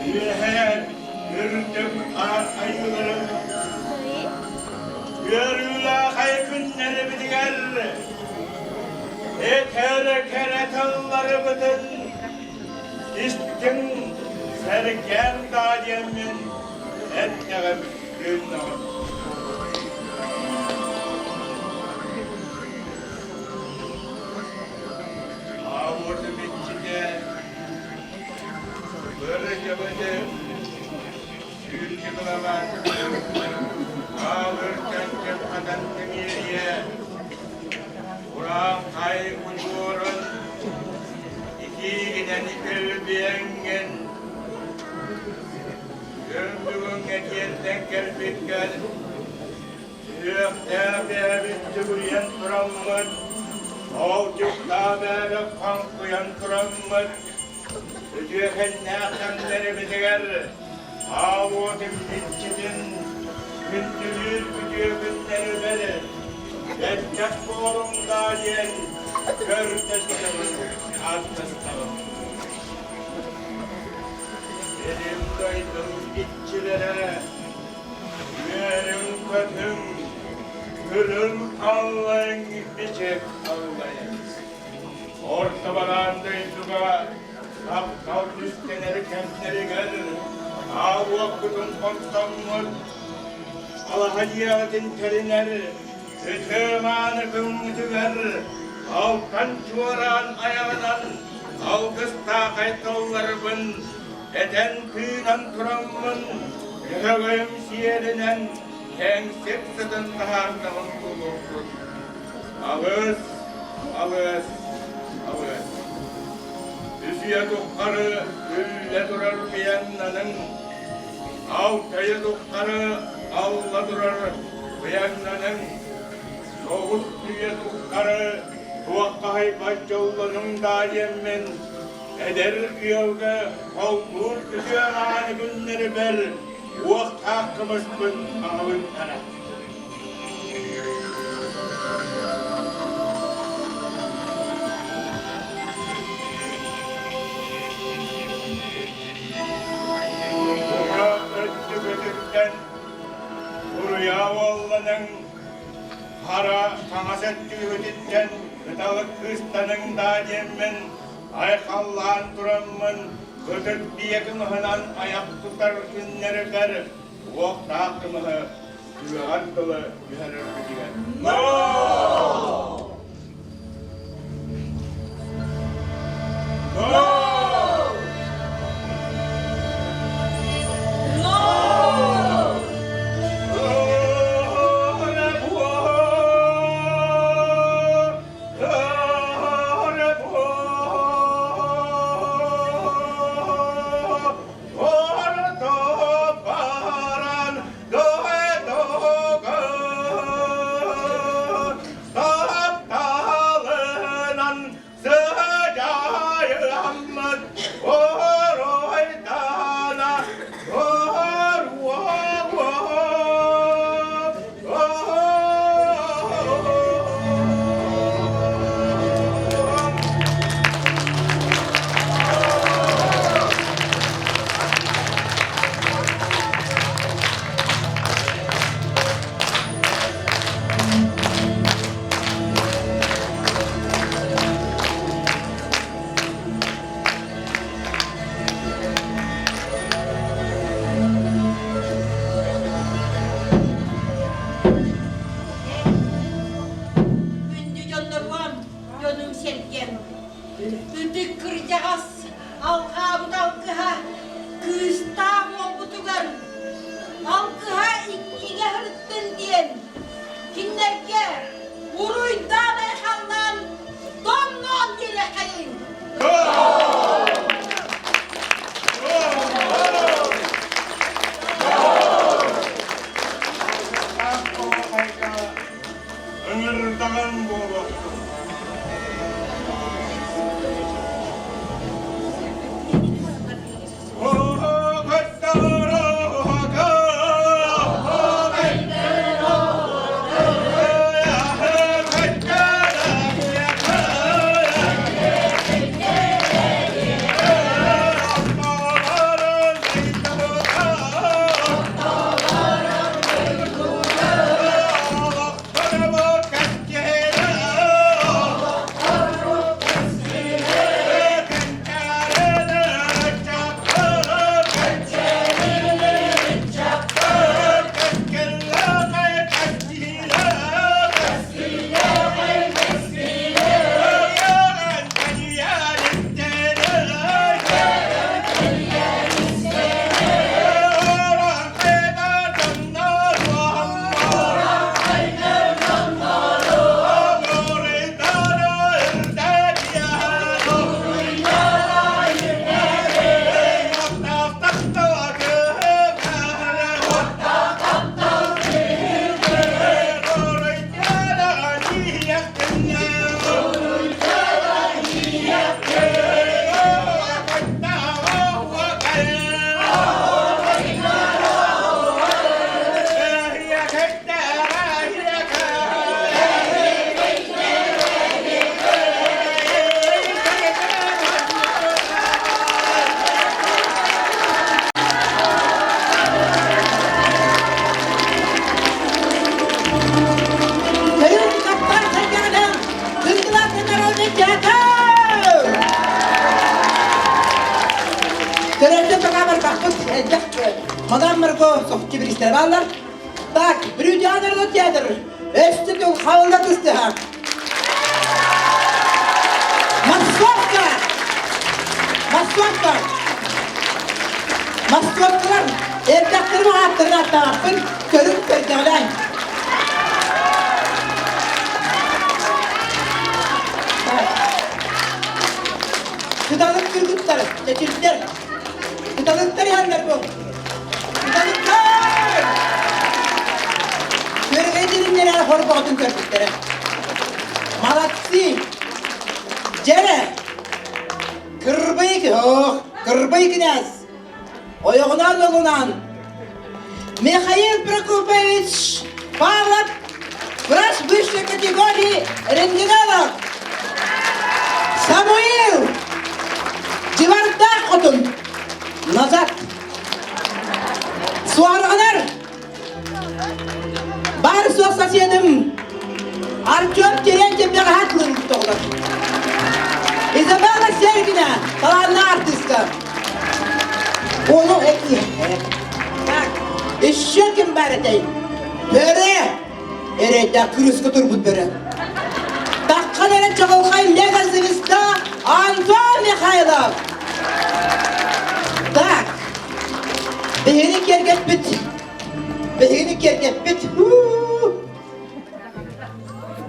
Үөһээ үрдүк аар айыыларым Үөрүүлээх ай күннэрибитигэр Этэр кэрэ тылларыбытын Истиҥ сэргээн даа диэммин эттэҕим тыыннаҕым. Аабыты биччитэ, бөрө-төбөтө, сүүрчү кылабан, аалыр чанчык хатан тэҥиэрийэ, урааҥхай удьуорун итиигинэн көлбүөҥҥүн Күн бүгүҥҥэ тиэрдэн кэлбиккэр сүһүөхтээх бэйэбит сүгүрүйэн тураммыт, олдьуктаах бэйэбит хоҥкуйан тураммыт, үтүөкэннээх кэмнэрибитигэр аал-уотун иччитин күндүлүүр үтүө күннэрибэр бэркэх буолуҥ даа диэн көрдөстөҕүн, ааттастаҕым. Сирим дойдум иччилэрэ, үөрүҥ-көтүҥ, күлүм аллайыҥ, бичик аллайыҥ. Орто бараан дойдуга таптал түстэнэр кэмнэригэр аал-уоккутун оттоммут, алаһа дьиэҕитин тэринэр үтүө-мааны күҥҥүтүгэр алтан чуораан айаҕынан алгыстаах айталларбын этэн-тыынан тураммын, дьөһөгөйүм сиэринэн кэҥсик сытын таһаардаҕым буолуохпут. Алыс, алыс, алыс. Үс үйэ тухары үллэ турар быйаҥнаныҥ, алтайы тухары алла турар быйаҥнаныҥ, соҕус үйэ тухары туоххаһыйбат дьоллонуҥ даа диэммин, эдэр ыалга холбуур үтүө ааны күннэрибэр уохтаах кымыспын аҕалыҥтара. Ура өттүгүтүттэн уруйа уолланыҥ, хара хаҥас өттүгүтүттэн кыталык кыыстаныҥ даа диэммин айхаллаан тураммын ытык биэ кымыһынан айах тутар күннэригэр уохтаах кымыһы үөҕэр тылы түһэрэрбитигэр No! No! Күндү дьонноруом, дьонум-сэргэм, ытык кырдьаҕас алҕаабыт алгыһа кыыстаах уолбутугар алгыһа иккигэ сырыттын диэн кинилэргэ уруйдаан-айхаллаан домноон! элбэх Мадам Марго соһуччу биристэр бааллар. Так, Бүлүү театры театр. Өстө тыл халла тыстыһа. Московка! Московка! Московкалар эрдэхтэрин ааттарын ааттаабаппын көрүҥ көрдөҕүлээн. Кыталык кыргыттар, чэчирдэр. Кыталыктар иһэллэр бу. Кыталыктар! Күөрэгэй дириннэрэ хорбоҕотун көрбүттэрэ. Молодцы! Дьэрэ! Кырбый, ох, кырбый князь! Ойоҕунан олунан Михаил Прокопович Павлов, врач высшей категории, рентгенолог. Самуил Дивардаах хотун назад. Суарҕанар Бар суох соседым Артем Терентьев бэҕэһээ тылын тоҕолор. Изабелла Сергина талааннаах артыыска. Ону Так, еще ким бар этэй? Бөрө! Эрэйдээх кырыска турбут бөрө. Таххан эрэ чаҕылхай мега-звезда Антон Михайлов! Так, биһигини киэргэппит, биһигини киэргэппит.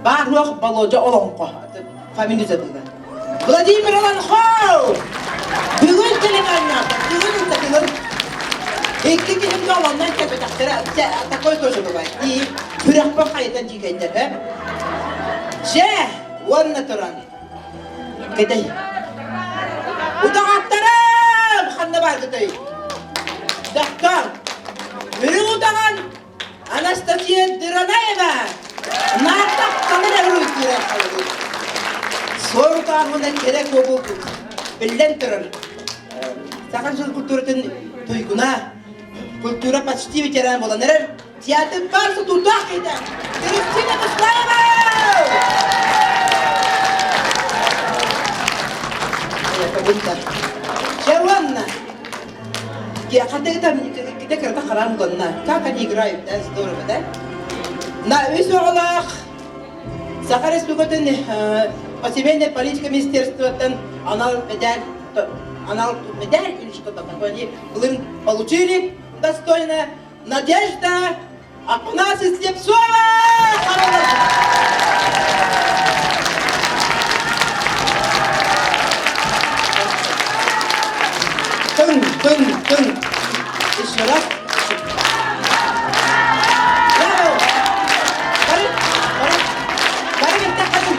Баар-суох Болуодьа олоҥхо фамилия забыла. Владимир Олонхов! Бүгүн кэлин анньаата, бүгүн ытатылар. Икки киһим олоннон кэлбэтэхтэрэ, такой тоже бывает. И күрэхпэ хайытан дьиикэйдэр, э? Дьэ, уонна туран. Кэтэй. Утаҕаттарым! Ханна бааргытай? Доктор, үрүҥ утаҕан Анастасия Дыранаева наартахтанар эруйдуурар халыгы. Суорутааһына кэрэ куобулбут. Биллэн турар, Саха жыл культуратын туйгуна, культура почти ветеран буолан эрэр, театр бар сутурдаах киһитэ Кристина Буслаева! Чэ уонна Хатыгыта кырата харан гонна. Как они играют, да, здорово, да? На үс оҕолоох Саха Республикатын по семейной политика министерствоттан анал медаль, анал медаль или что-то такое они былын получили достойно. Надежда Афанасий Слепцова! Тын, тын, тын. Еще раз. Браво! Бары, бары, бары беттахатын.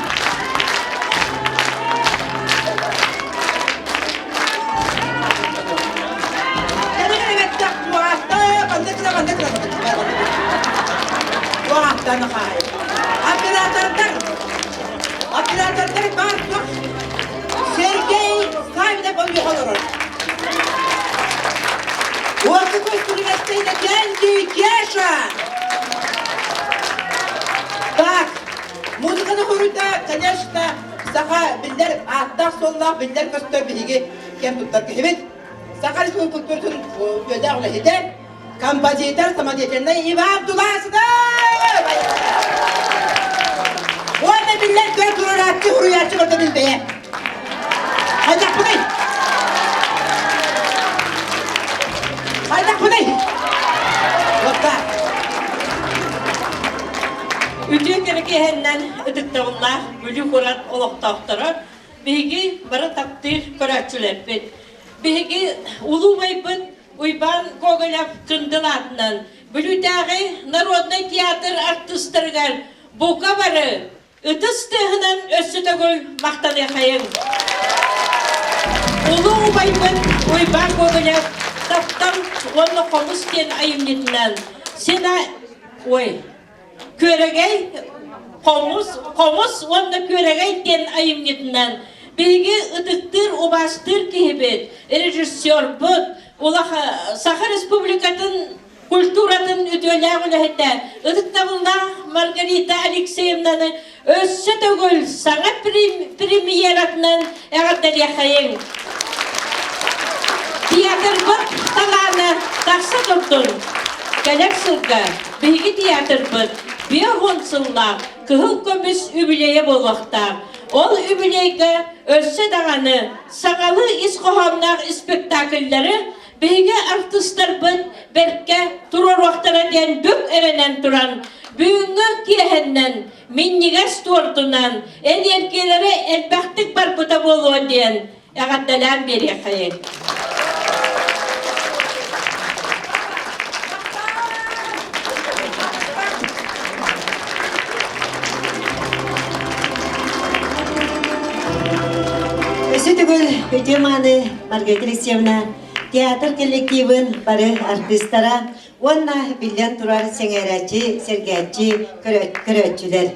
Оператордар, оператордар бар суох Сергей Савинов оннук олорор. Уотту көстүлүбэттей Кенди Кеша. Так, музыканы хоруйда, конечно, саха биллэр ааттаах-суоллаах биллэр көстөр биһиги кэм туттар киһибит. Саха Республикатын культуратын үөдээх үлэһитэ, композитор самодеятельнай Иван Туласов! Уонна биллэр көр туруорааччы, суруйааччы көрдөбүл бэйэ. Хайдахпыный? Хайдахпыный? Вот так. Үтүө кэрэ киэһэннэн ытыктабыллаах Бүлүү куорат олохтоохторо биһиги бары таптыыр көрөөччүлэрбит. Биһиги улуу убайбыт Уйбаан Гоголев Кындыл аатынан Бүлүүтээҕи народнай театр артыыстарыгар бука бары ытыс тыаһынан өссө төгүл махтаныахайыҥ. Улуу убайбыт Уйбаан Гоголев Таптал уонна хомус диэн айымньытынан Сена ой Күөрэгэй хомус, хомус уонна күөрэгэй диэн айымньытынан биһиги ытыктыыр, убаастыыр киһибит, режиссербут, улаха Саха Республикатын культуратын үтүөлээх үлэһитэ, ытыктабыллаах Маргарита Алексеевнаны өссө төгүл саҥа премьератынан эҕэрдэлиэхэйиҥ! Театрбыт талаана тахса турдун. Кэлэр сылга биһиги театрбыт 50 сыллаах кыһыл көмүс үбүлүөйэ буолуохтаах. Ол үбүлүөйгэ өссө даҕаны саҥалыы ис хоһоонноох спектакльлары биһиги артыыстарбыт бэркэ туруоруохтара диэн бүк эрэнэн туран, бүгүҥҥү киэһэннэн минньигэс туордунан эниэргийэлэрэ элбэхтик барбыта буолуо диэн эҕэрдэлээн биэриэххэйиҥ. Өссө төгүл үтүө мааны Маргарита Алексеевна театр коллективын бары артыыстара уонна биллэн турар сэҥээрээччи, сэргээччи, көрөөччүлэр.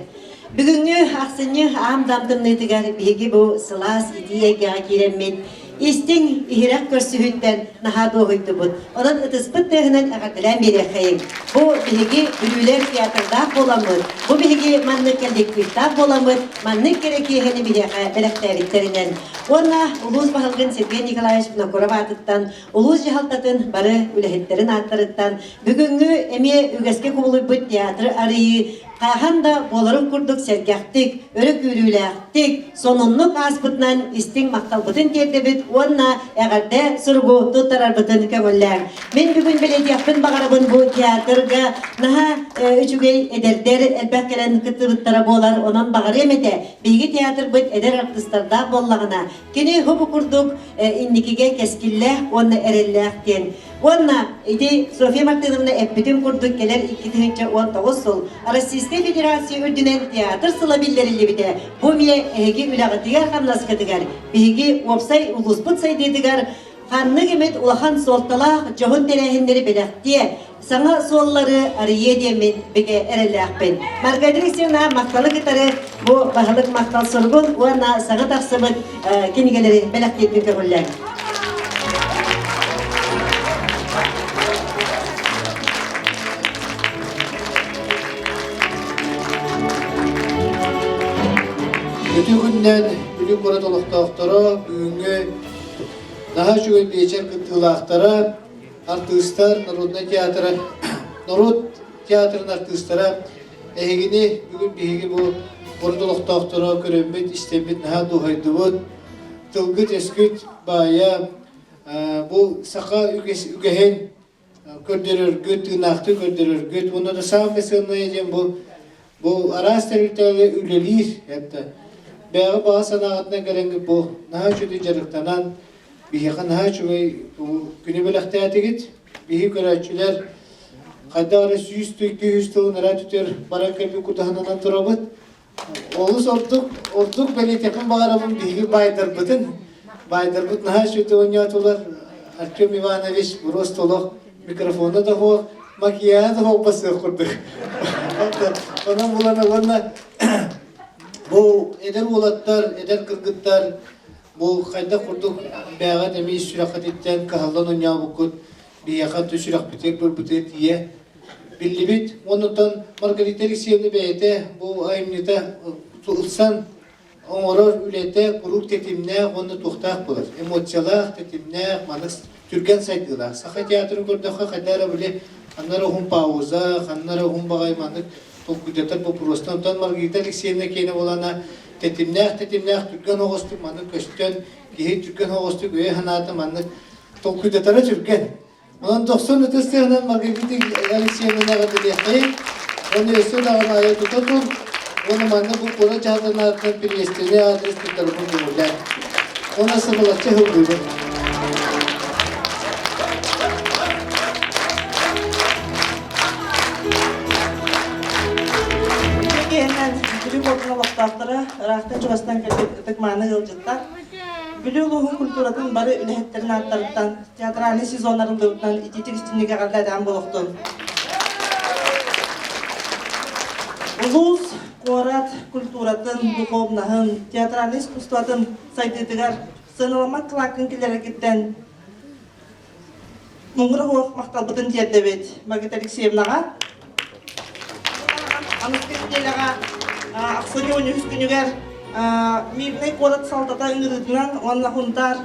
Бүгүҥҥү ахсынньы аам-даам тымныытыгар биһиги бу сылаас итии эйгэҕэ киирэммит истиҥ, иһирэх көрсүһүүттэн наһаа дуоһуйдубут. Онон ытыспыт тыаһынан эҕэрдэлээн биэриэххэйиҥ. Бу биһиги Бүлүүлэр театрдаах буоламмыт, бу биһиги маннык коллективтаах буоламмыт, маннык кэрэ киэһэни биһиэхэ бэлэхтээбиттэринэн. Уонна улуус баһылыгын Сергей Николаевич Винокуров аатыттан улуус дьаһалтатын бары үлэһиттэрин ааттарыттан бүгүҥҥү эмиэ үгэскэ кубулуйбут театры арыйыы хаһан да буоларын курдук сэргэхтик, өрө күүрүүлээхтик, сонуннук ааспытынан истиҥ махталбытын тиэрдэбит уонна эҕэрдэ суругу туттарарбытын көҥүллээҥ. Мин бүгүн бэлиэтиэхпин баҕарабын бу театрга наһаа үчүгэй эдэрдэр элбэх кэлэн кыттыбыттара буолар, онон баҕарыам этэ, биһиги театрбыт эдэр артыыстардаах буоллаҕына, Кини хобу курдук инникигэ кэскиллээх уонна эрэллээх диэн. Уонна ити Софья Мартыновна эппитин курдук кэлэр 2019 сыл Российскай Федерация үрдүнэн театр сыла биллэриллибитэ. Бу эмиэ эһиги үлэҕитигэр-хамнаскытыгар, биһиги уопсай улууспут сайдыытыгар ханнык эмит улахан суолталаах дьоһун тэрээһиннэри бэлэхтиэ, саҥа суоллары арыйыа диэммин бигэ эрэллээхпин. Маргарита Алексеевна махталы кытары бу баһылык махтал суругун уонна саҥа тахсыбыт кинигэлэри бэлэхтиирбин көҥүллээҥ. Үтүө күнүнэн Бүлүү куорат олохтоохторо бүгүҥҥү наһаа үчүгэй биэчэр кыттыылаахтара артыыстар, народнай театра, норуот театрын артыыстара эһигини бүгүн биһиги бу куорат олохтоохторо көрөммүт, истэммит наһаа дуоһайдыбыт. Тылгыт-өскүт баайа бу саха үгэһин көрдөрөргүт, тыынаахтыы көрдөрөргүт уонна да саамай сыаннайа диэн бу бу араас тэрилтэлэргэ үлэлиир это бэйэҕэ баҕа санааҕытынан кэлэҥҥит бу наһаа үчүгэй дьарыктанан Биһиэхэ наһаа үчүгэй күнү бэлэхтээтигит. Биһи көрөөччүлэр хайдах эрэ 100 тылын эрэ түтэр баран кэлбит кутаһынынан турабыт. Олус ордук, ордук бэлиэтиэхпин баҕарабын биһиги баайдарбытын. Баайдарбыт наһаа үчүгэй оонньоотулар. Артем Иванович просто олох микрофона да суох, макияһа да суох басыах курдук. Онон булан уонна бу эдэр уолаттар, эдэр кыргыттар Бу хайдах курдук бэйэҕит эмиэ сүрэххититтэн кыһаллан оонньообуккут биһиэхэ тус сүрэхпитигэр бырбытыгар тиийэ биллибит. Оннуттан Маргарита Алексеевна бэйэтэ бу айымньыта ылсан оҥорор үлэтэ куруук тэтимнээх уонна туохтаах буолар. Эмоциялаах, тэтимнээх, маннык түргэн сайдыылаах. Саха театрын көрдөххө хайда эрэ били ханна эрэ уһун пауза, ханна эрэ уһун баҕайы маннык толкуйдатар боппуруостан. Оттон Маргарита Алексеевна киэнэ буолана тэтимнээх-тэтимнээх түргэн оҕустук маннык көстөн, киһи түргэн оҕустук өйө-санаата маннык толкуйдатара түргэн. Онон дохсун ытыс тыаһынан Маргарита Алексеевна эҕэрдэлиэххэйин. Уонна өссө даҕаны айа тута тур. Уонна манна бу куорат дьаһалтатын аатынан приветственный адрес туттарбын көҥүллээн. Уонна сымылаччы ыллыыбын. Киһинэн Бүлүү куоратын олохтоохторо ыраахтан чугастан кэлбит ытык-мааны ыалдьыттар Бүлүү улууһун культуратын бары үлэһиттэрин ааттарыттан театральный сезон арыллыбытынан итиитик истинник эҕэрдэ буолуохтун. Улуус, куорат культуратын, духовнаһын, театральный искусствотын сайдыытыгар сыаналаммат кылааккын киллэрэргиттэн Муҥура суох махталбытын тиэрдэбит Маргарита Алексеевнаҕа. Аныгы нэдиэлэҕэ ахсынньы 13 күнүгэр Мирнэй куорат салалтата ыҥырыытынан уонна Хунтаар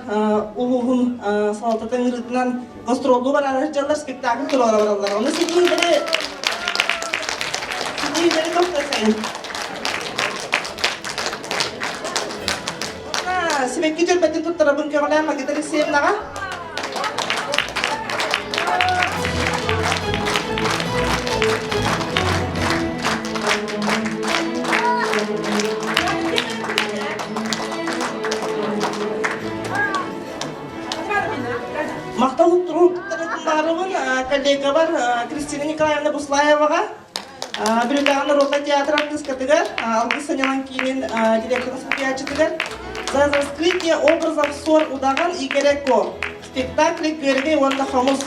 улууһун салалтата ыҥырыытынан гастроллуу бараары сылдьаллар, спектакль туруора бараллар. Ону ситиһиилэри ситиһиилэри тохтосайын. Сибэкки дьөрбөтүн туттарабын көҕүлээн Маргарита Алексеевнаҕа. Махтал туттарабын коллегабар Кристина Николаевна Буслаеваҕа, Бүлүүтээҕи народнай театр артыыскатыгар, Алгыс сынньалаҥ киинин директорын солбуйааччытыгар За раскрытие образов Сор Удаҕан и Кэрэко спектакли Күөрэгэй уонна Хомус.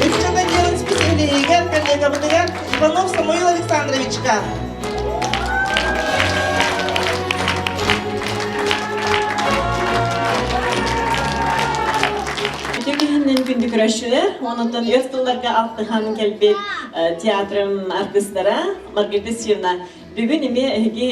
Ыччат отделын специалиһигэр, коллегабытыгар Иванов Самуил Александровичка. Үтө күһүннэн күндү көрөөччүлэр, онон өр тылларга алтыһан кэлбит театрым артыыстара Маргарита Сивна Бүгүн эмиэ эһиги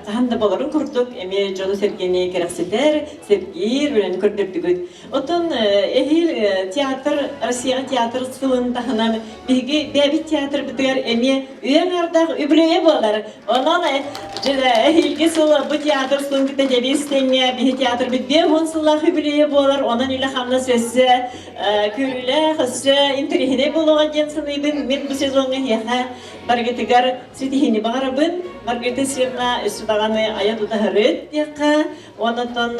хаһан да болорун курдук эмиэ дьону-сэргэни кэрэхсэтэр, сэргиир үлэни көрдөрдүгүт. Оттон эһиил театр, Россияҕа театр сылын таһынан биһиги бэйэбит театрбытыгар эмиэ үйэ аҥаардаах үбүлүөйэ буолар. Онон эһиилги сыл бу театр сылын кытта дьэбиэс тэҥҥэ биһи театрбыт 50 сыллаах үбүлүөйэ буолар. Онон үлэ-хамнас өссө көрүүлээх, өссө интэриэһинэй буолуоҕа диэн саныыбын. Мин бу сезоҥҥа эһиэхэ барыгытыгар ситиһиини баҕарабын. Маргарита Сергеевна өссө даҕаны айа тутаһарыт диэххэ. Онон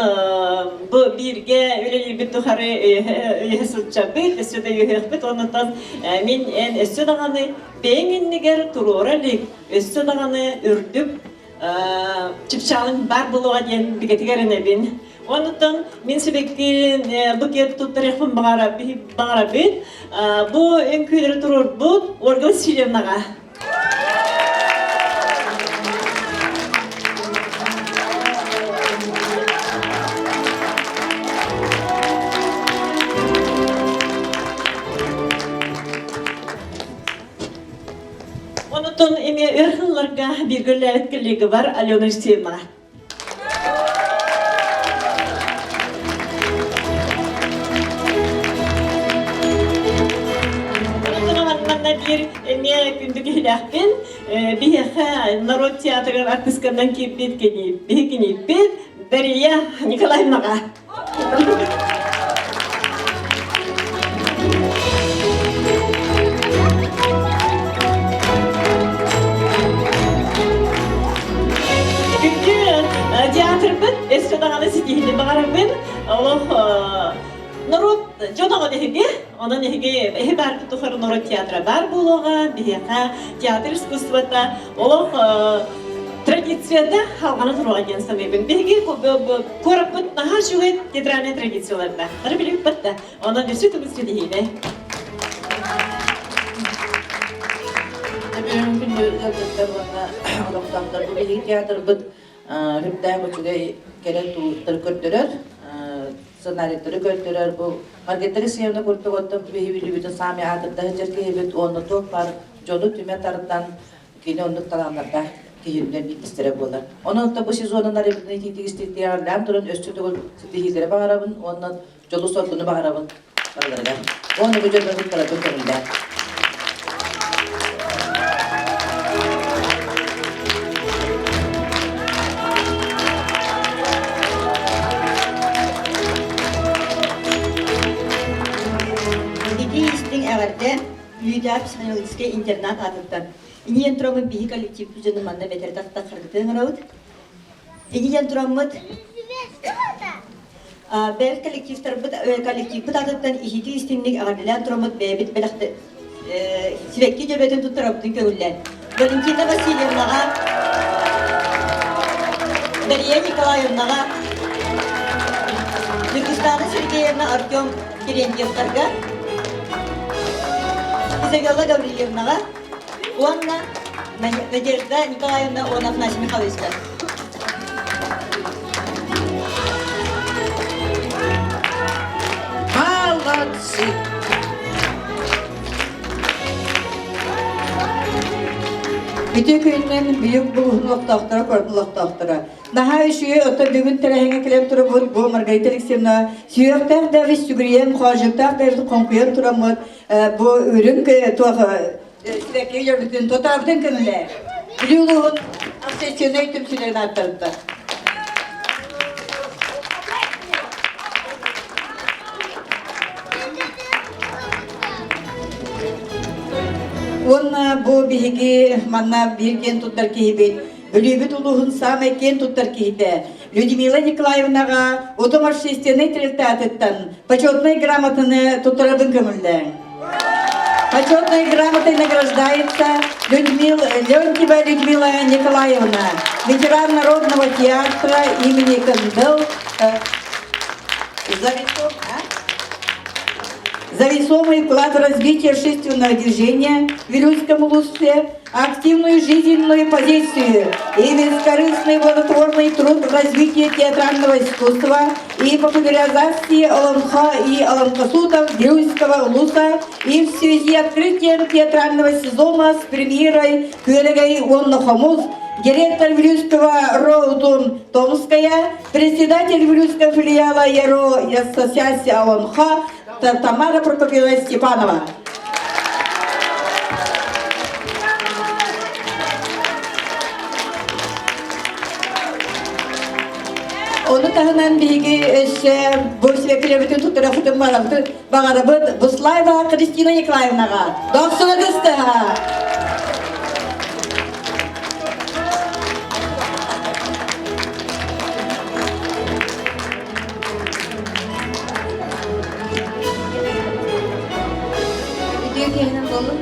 бу бииргэ үлэлиирбит тухары өйөһө сылдьабыт, өссө да өйөһүөхпүт. Онон мин эн өссө даҕаны бэйэҥ иннигэр туруора илик, өссө даҕаны үрдүк чыпчаалыҥ баар буолуоҕа диэн бигэтигэр эрэнэбин. Оннуттан мин сибэкки букет туттарыахпын баҕарабын. Бу үҥкүүлэри туруорбут Ольга Васильевнаҕа. Онутун эмиэ өр сылларга бииргэ үлэлээбит коллегабар Алена Алексеевнаҕа. Манна биир эмиэ күндү киһилээхпин. Биһиэхэ народ театрыгар артысканан киирбит биһи Дария Николаевнаҕа. Күндү театрбыт өссө даҕаны ситиһини баҕарабын. Олох норуот дьон оҕо эһиги, онон эһиги эһи баарбыт тухары норуот театра баар буолуоҕа, биһиэхэ театр искусствота олох традицията халҕана туруоҕа диэн саныыбын. Биһиги куораппыт наһаа үчүгэй театральнай традициялардаах. Бары билибиппит да. Онон өссө төгүл ситиһиини. Бүгүн күндү ыалдьыттар уонна олохтоохтор бу биһиги театрбыт үрдээх үчүгэй кэрэ тулуктары көрдөрөр, сценарийдары көрдөрөр. Бу Маргарита Алексеевна курдук оттон биһи билибитин саамай аатырда сылдьар киһибит уонна туох баар дьону түмэ тардан кини оннук талааннардаах киһиннэн биирдэстэрэ буолар. Онон бу сезонун арыйбытын итиитик туран өссө төгүл ситиһиилэри баҕарабын уонна дьолу-соргуну баҕарабын барыларыгар. Уонна бу дьоннорбут барытын көҥүллээн. Ити истиҥ эҕэрдэ Бүлүүтээҕи психологическай интернат аатыттан Инийэн тураммыт биһи коллективпыт дьону манна бэтэрэ тахтаххаргытын ыҥырабыт. Инийэн тураммыт бэйэбит коллективтарбыт коллективпыт аатыттан иһити истиҥник эҕэрдэлээн тураммыт бэйэбит бэлэхтэ сибэкки дьөбөтүн туттарабытын көҥүллээн. Валентина Васильевнаҕа, Дария Николаевнаҕа, Ньургустаана Сергеевна Артем Терентьевтарга, Изабелла Гаврильевнаҕа уонна. Надежда Николаевна уонна Афанасий Михайловичтар. Молодцы! Үтүө күнүнэн Бүлүү булуһун олохтоохторо, куоратын олохтоохторо. Наһаа үчүгэй оттон бүгүн тэрээһиҥҥэ кэлэн турабыт бу Маргарита Алексеевна сүһүөхтээх да эбит сүгүрүйэн, хоодьуктаах да эбит хоҥкуйан тураммыт бу үрүҥ туох сибэкки өлөрбүтүн тотаабытын көҥүлэ. Бүлүү улууһун общественнай түмсүүлэрин ааттарыттан. Уонна бу биһиги манна биир киэн туттар киһибит, Бүлүүбүт улууһун саамай киэн туттар киһитэ Людмила Николаевнаҕа Утум общественнай тэрилтэ аатыттан почетнай грамотаны туттарабын көҥүллээҥ. Почетной грамотой награждается Людмила, Леонтьева Людмила Николаевна, ветеран Народного театра имени Кындыл, за За весомый вклад в развитие общественного движения в Вилюйском улусе, активную жизненную позицию и бескорыстный благотворный труд в развитии театрального искусства и популяризации Олонха и Олонхосутов Вилюйского улуса и в связи с открытием театрального сезона с премьерой «Күөрэгэй уонна хомус» директор Вилюйского РОУТУН Томская, председатель Вилюйского филиала ЯРО Ассоциации Олонха Тамара Прокопьевна Степанова. Ону таһынан биһиги өссө бу сибэккилэрбитин туттарахпытын баҕарабыт Буслаева Кристина Николаевнаҕа. Дохсуна кыстаһа! Үтүө киэһэнэн буоллун.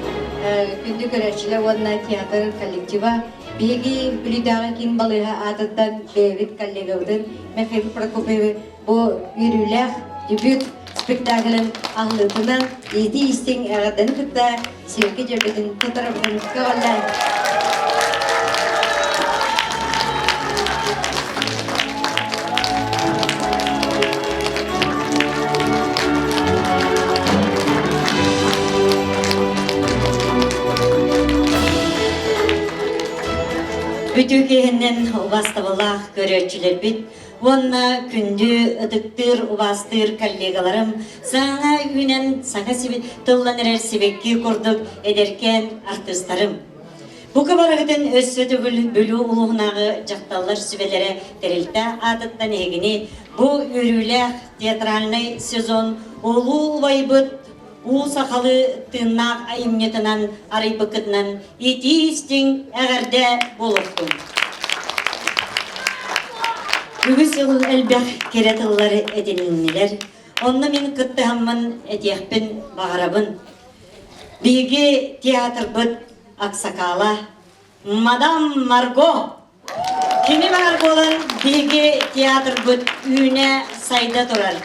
Күндү көрөөччүлэр уонна театр коллектива биһиги Бүлүүтээҕи киин балыыһа аатыттан бэйэбит коллегабытын Михаил Прокопьевы бу үөрүүлээх дебют спектаклын аһылыытынан иитии-истиҥ эҕэрдэни кытта сибэкки дьөрбөтүн туттарабытын көҕүллээн. Бүтүү киэһэннэн убаастабыллаах көрөөччүлэрбит уонна күндү ытыктыыр, убаастыыр коллегаларым саҥа үүнэн саҥа тыллан эрэр сибэкки курдук эдэркээн артыыстарым. Бука барыгытын өссө төгүл Бүлүү улууһунааҕы дьахталлар сүбэлэрэ тэрилтэ аатыттан эһигини бу үөрүүлээх театральнай сезон улуу убайбыт уу сахалыы тыыннаах айымньытынан арыйбыккытынан итии-истиҥ эҕэрдэ буолуохтун! Үгүс сыл элбэх кэрэ тыллары этилиннилэр. Онно мин кыттыһаммын этиэхпин баҕарабын. Биһиги театрбыт аксакала Мадам Марго Кини баар буолан биһиги театрбыт үүнэ сайда турар.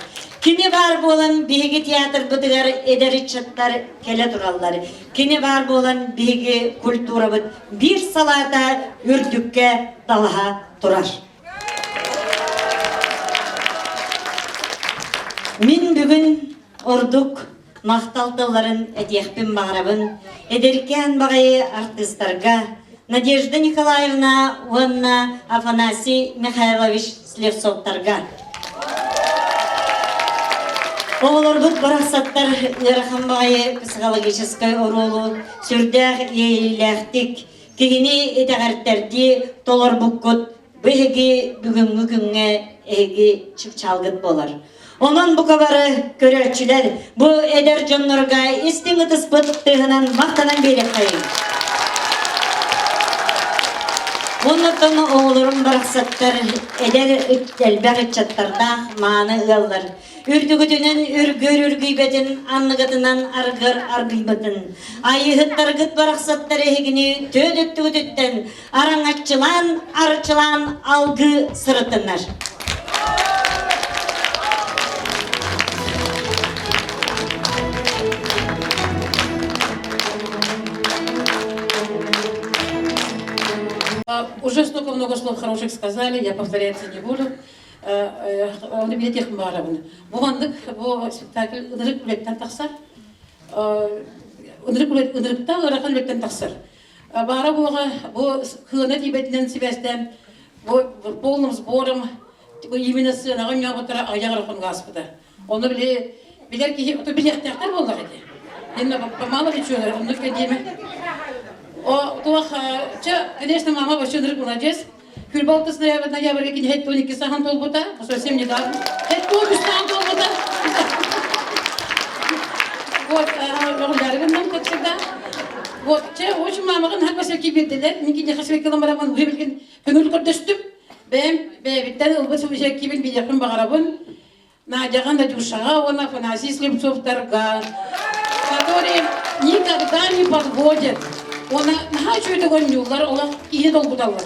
Кини баар буолан биһиги театрбытыгар эдэр ыччаттар кэлэ тураллар. Кини баар буолан биһиги культурабыт биир салаата үрдүккэ талаһа турар. Мин бүгүн ордук махтал тылларын этиэхпин баҕарабын эдэркээн баҕайы артыыстарга Надежда Николаевна уонна Афанасий Михайлович Слепцовтарга. Оҕолорбут барахсаттар ыарахан баҕайы психологическай оруолу сүрдээх иэйиилээхтик киһини итэҕэртэрдии толорбуккут Бу эһиги бүгүҥҥү күҥҥэ эһиги чыпчаалгыт буолар. Онон бука бары көрөөччүлэр бу эдэр дьоннорго истиҥ ытыспыт тыаһынан махтанан биэриэххэйиҥ. Оннуттан оҕолорум барахсаттар эдэр элбэх ыччаттардаах мааны ыаллар. Үрдүгүтүнэн үргүөр үргүйбэтин, анныгытынан аргыр аргыйбытын. Айыыһыттаргыт барахсаттар эһигини түөн өттүгүтүттэн араҥаччылаан, арчылаан алгыы сырытынар. Уже столько много слов хороших сказали, я повторяться не буду. Оны билетих баарабын. Бу маннык бу спектакль ынырык үлэттэн тахсар. Ынырык ынырыкта ыарахан үлэттэн тахсар. Баара буоҕа бу кыана тиийбэтинэн сибээстээн бу полным сбором именно сыанаҕа ньообуттара аҕыйах эрэ хонук Ону били билэр киһи ото билиэхтээхтэр буоллаҕа дии. Инна мало ли чего, оннук диэмэ. О, туох, чэ, конечно, мама вообще ынырык молодец. Күлбалтыс ноябрь ноябрьга кини хет 12 сахан толбута, совсем недавно. Хет 13 сахан толбута. Вот, оҕоларыгынан как всегда. Вот, чэ, очень мамаҕын хак басылки биэрдилэр. Мин киниэхэ сибэкки бараммын билгин көҥүл көрдөстүм. Бэйэм бэйэбиттэн ылбыт сибэккибин билиэхпин баҕарабын. Надяҕа, Надюшаҕа уонна Афанасий Слепцовтарга, которые никогда не подводят. Уонна наһаа үчүгэйдик оонньууллар, олох киһи долгуталлар.